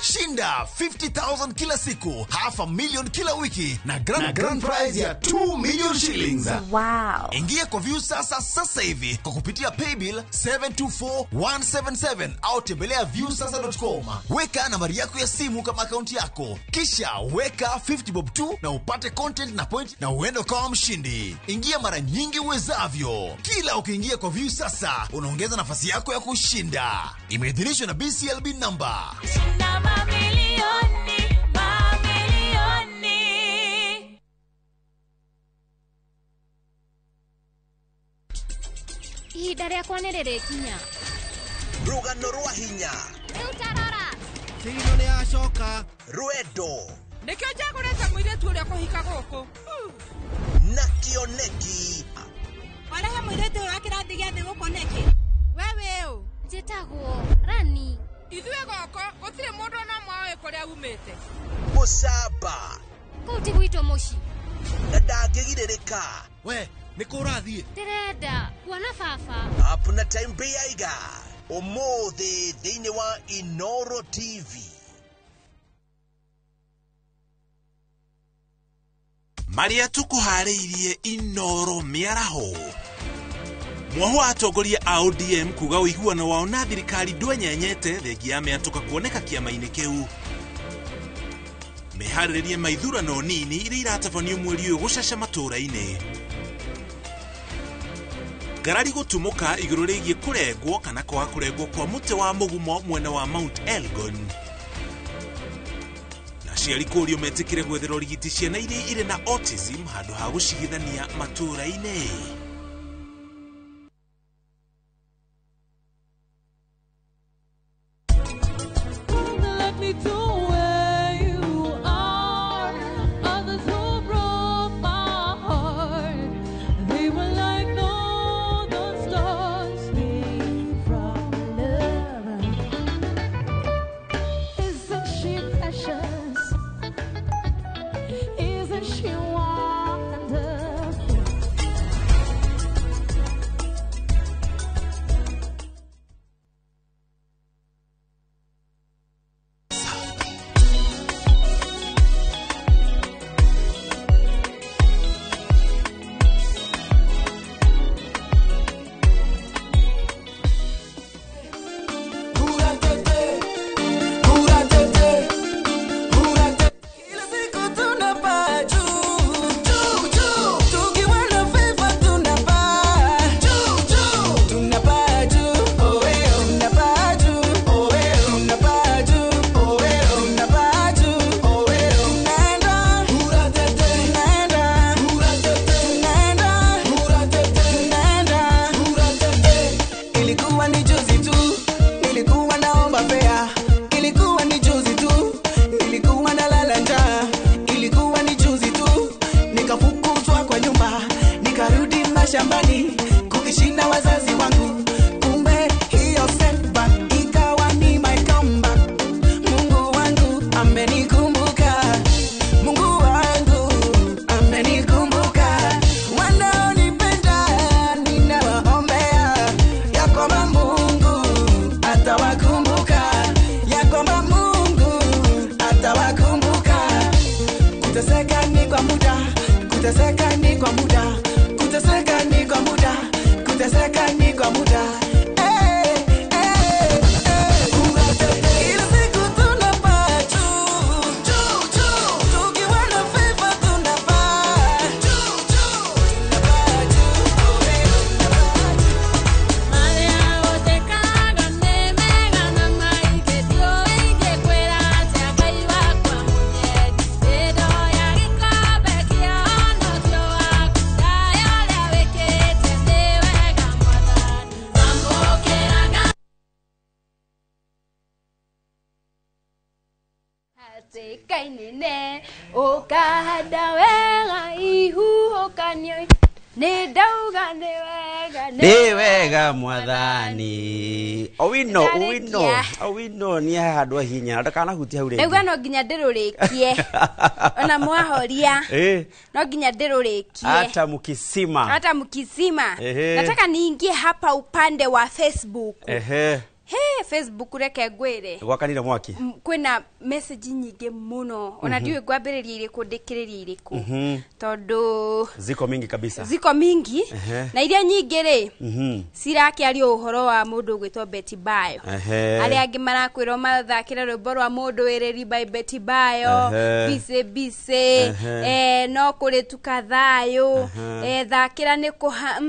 Shinda 50,000 kila siku, 500,000 kila wiki na grand prize ya 2 million shillings. Wow. Ingia kwa View Sasa sasa hivi kwa kupitia paybill 724177 au tembelea viewsasa.com. Weka nambari yako ya simu kama akaunti yako, kisha weka 50 bob 2 na upate content na point na uende ukawa mshindi. Ingia mara nyingi uwezavyo. Kila ukiingia kwa View Sasa unaongeza nafasi yako ya kushinda. Imeidhinishwa na BCLB number. Shinda mamilioni, mamilioni. Ihinda rĩakwa nĩ rĩrĩkinya. Rũgano rwa hinya. Rĩu tarora. Kĩino nĩ acoka. Rwendo. Nĩkĩo njagũrĩte mũirĩtu ũrĩa kũhika gũkũ. Na kĩoneki. Warehe mũirĩtu ũyũ wa kĩrathi gĩa thĩ gũkũ nĩkĩ? We wĩũ? Njĩtagwo Rani. Ithuĩ goko gũtirĩ mũndũ ona ũmwe ũĩ kũrĩa umĩte. Mũcamba. Kũu ti gwitũ mũciĩ. Na ndangĩgirĩrĩka. We, nĩ kũ ũrathiĩ? Ndĩrenda kuona baba. Up na time bĩaiga. Ũmũthĩ thĩinĩ wa Inoro TV. Marĩa tũkũharĩirie Inoro mĩaraho. Mwahu wa atongoria a ODM kuga ũiguano wao na thirikari ndwenyenyete thengia ya mĩatũka kuoneka kĩama-inĩ kĩu. Meharĩrĩrie ma ithurano nini iria iratabanio mweri ũyũ gũcaca matũũra-inĩ. Ngarari gũtumũka igũrũ rĩgiĩ kũrengwo kana kwaga kũrengwo kwa mũtĩ wa mũgumo mwena wa Mount Elgon. Na aciari kũũrio metĩkĩre gwethera ũrigiti ciana iria irĩ na autism handũ ha gũcigithania matũũra-inĩ. Let me to where you are. Others who broke my heart, they were like northern stars made from love. Isn't she precious? Isn't she wonderful? Shambani kuishinda wazazi wangu, kumbe hiyo setback ikawa ni my comeback. Mungu wangu amenikumbuka, Mungu wangu amenikumbuka. Wanaonipenda ninawaombea ya kwamba Mungu atawakumbuka, ya kwamba Mungu atawakumbuka. Kuteseka ni kwa muda, kuteseka ni kwa muda, kuteseka ni kwa muda, kuteseka ni kwa muda. Eh, eh, eh. Ila siku tunapaa juu, juu, juu. Tukiwa na favor tunapaa juu, juu. Tunapaa juu, Kainine ukahanda wega ihuhũkanio nĩ ndauga nĩ wega Nĩ wega mwathani. Owino, Owino, Ndarĩkia. Owino nĩ handũ hinya ndakanahutia hau rĩngĩ. Ndauga no nginya ndĩrũrĩkie ona mwahoria no nginya ndĩrũrĩkie Hata mkisima. Hata mkisima. Ehe. Nataka niingie hapa upande wa Facebook. Ehe. He, Facebook reke ngwĩre. Gwakanire mwaki. Kwĩna message nyingĩ mũno ona ndiũĩ ngwambĩrĩria irĩkũ ndĩkĩrĩrie irĩkũ tondũ Ziko mingi kabisa. Ziko mingi. Na iria nyingĩ rĩ cirakĩaria ũhoro wa mũndũ ũgwĩtwo Betty Bayo. Arĩa angĩ marakwĩrwo mathakĩre rwĩmbo rwa mũndũ wĩrĩri by Betty Bayo. Bice bice. No kũrĩ tuka thayũ. Thakĩra nĩ kũha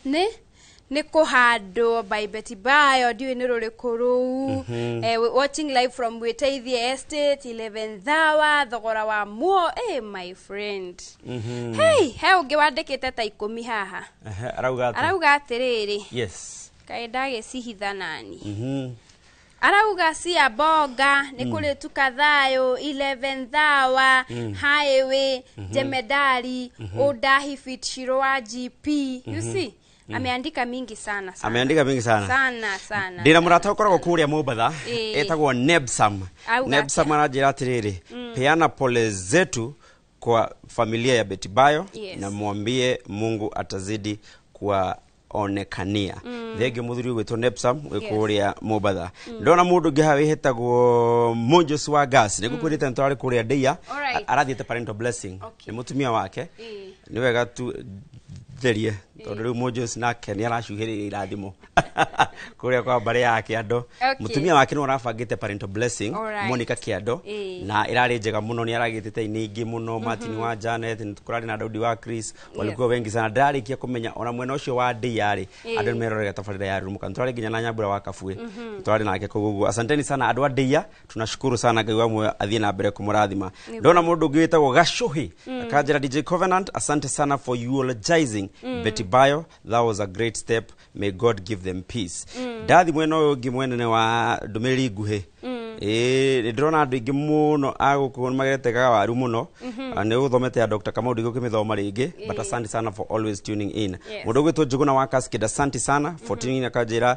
nĩ nĩ kũhandwo by Betty Bayo, ndiũĩ nĩ rũrĩkũ rũu. Watching live from Wĩteithie Estate 11th hour, thogora wa muo. My friend. Hey, he ũngĩ wandĩkĩte ta 10 haha. Arauga atĩa? Arauga atĩrĩrĩ. Yes. Kaĩ ndagĩcihitha nani. Arauga cia bonga nĩ kũrĩ tuka thayũ 11th hour, highway jemedari ũndahi fit Shiro wa GP. You see? Ameandika mingi sana sana. Ameandika mingi sana. Sana sana. Ndĩna mũrata ũkoragwo kũrĩa Mombatha etagwo Nebsam. Auga Nebsam aranjĩra atĩrĩrĩ, peana pole zetu kwa familia ya Betty Bayo. Na mwambie Mungu atazidi kuwaonekania. Thengio mũthuri ũgwĩtwo Nebsam wĩ kũrĩa Mombatha. Ndona mũndũ ũngĩ haha wĩhetagwo Monjos wa Gas, nĩngũkwĩrĩte nĩtwarĩ kũrĩa Ndeia. Arathiĩte parental blessing nĩ mũtumia wake. Nĩ wega tu therie tondũ rĩu Monjos nake nĩ aracuhĩrĩria irathimo kũrĩa kwa mbarĩ ya Kĩando. Mũtumia wake nĩwe ũrabangĩte parental blessing. Monica Kĩando. Na ĩrarĩ njega mũno, nĩ aragĩtĩte aini aingĩ mũno, Martin wa Janet, kũrarĩ na Daudi wa Chris, walikuwa wengi sana. Ndarĩkia kũmenya ona mwena ũcio wa Ndeia rĩ, andũ nĩmerorera tabarĩra ya Rurumuka. Nĩtwarĩ nginya na Nyambura wa Kabue, twarĩ nake kũu ũguo. Asanteni sana andũ a Ndeia, tunashukuru sana. Ngai wa muoyo athiĩ na mbere kũmũrathima. Ndona mũndũ ũngĩ wĩtagwo Gacuhi akanjĩra, DJ Covenant, asante sana for eulogizing Betty Bayo, that was a great step, may God give them peace. Ndathi mwena ũyũ ũngĩ mwenene wa ndũmĩrĩri nguhĩ. Nĩ ndĩrona andũ aingĩ mũno a gũkũ nĩmagetekaga waru mũno. Nĩ ũthomete ya Dr. Kamau, ndigũkĩmĩthoma rĩngĩ, but asante sana for always tuning in. Mũndũ ũgwĩtwo Njũgũna wa Cascade, asante sana for tuning in, akanjĩra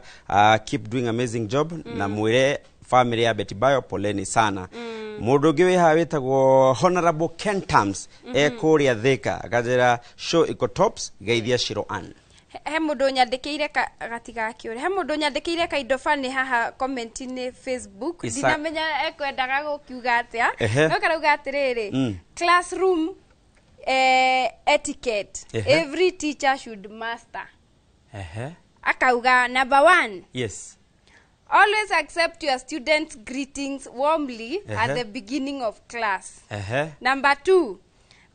keep doing amazing job, na mwĩre family ya Betty Bayo poleni sana. Mũndũ ũngĩ wĩ haha wĩtagwo Honorable Ken Tams e kũrĩa Thika, akanjĩra show iko tops, geithia Shiro Ann. He mũndũ nyandĩkĩire gatigakĩũre, he mũndũ nyandĩkĩire kaindo bani haha comment-inĩ Facebook. Ndinamenya ekwendaga gũkiuga atĩa, no karauga atĩrĩrĩ, classroom etiquette every teacher should master. Akauga number 1. Yes. Always accept your students' greetings warmly at the beginning of class. Number 2,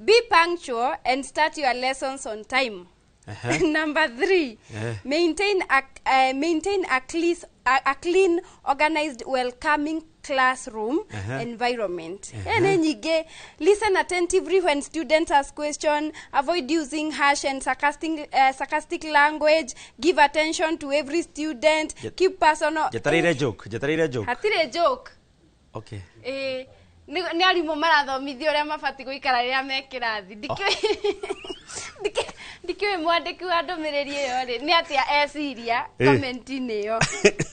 be punctual and start your lessons on time. Number 3, maintain a clean, organized, welcoming classroom environment. Listen attentively when students ask questions. Avoid using harsh and sarcastic language. Give attention to every student. Keep personal. Jetarire joke. Jetarire joke. Hatire joke. Okay. Nĩ arimũ marathomithio ũrĩa mabatiĩ gũikara rĩrĩa me kĩrathi. Ndikĩũĩ Ndikiũĩ mwandĩki wa ndũmĩrĩri ĩyo rĩ nĩ atĩa eciria comment-inĩ ĩyo.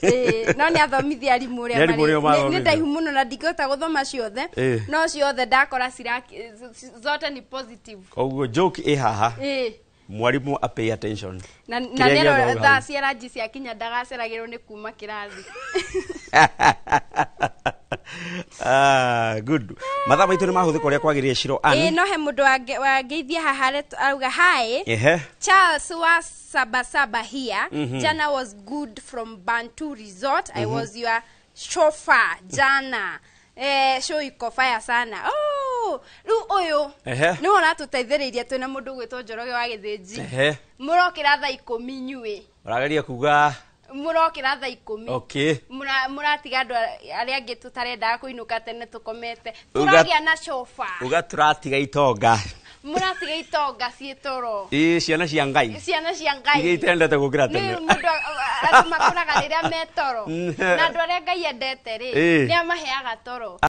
Ĩĩ, no nĩ athomithia arimũ ũrĩa Nĩ arimũ ũrĩa marĩ. Nĩ mathomithia. ndaihu mũno na ndingĩhota gũthoma ciothe, no ciothe ndakora zote ni positive. Koguo joke ĩ haha. Mwarimu a pay attention. Na Kĩrĩa nĩarora gĩothe thaa hau. cia ranji ciakinya ndagaceragĩrwo nĩ kuma kĩrathi. Ah, good. Mathaa maitũ nĩ mahũthĩka ũrĩa kwagĩrĩire, Shiro Ĩĩ, Ann. no he mũndũ wangeithia haha arauga hi. Charles wa Sabasaba here. Jana was good from Bantu Resort. I was your chauffeur jana. Show iko fire sana. Oh, rĩu ũyũ nĩwe ũratũteithĩrĩirie twĩna mũndũ ũgwĩtwo Njoroge wa Gĩthĩnji. Mũrokĩra thaa 10 inyuĩ. Ũrageria kuga Mũrokĩra thaa 10. Mũratiga andũ arĩa angĩ tũtarendaga kũinũka tene tũkomete. Tũragĩa na chauffeur. Uga tũratiga itonga. Mũratiga itonga ciĩ toro. Ĩ, ciana cia Ngai. Ciana cia Ngai. Iria itendete gũkĩra tene. Nĩ mũndũ andũ makũraga rĩrĩa me toro. Na andũ arĩa Ngai endete rĩ, nĩ amaheaga toro.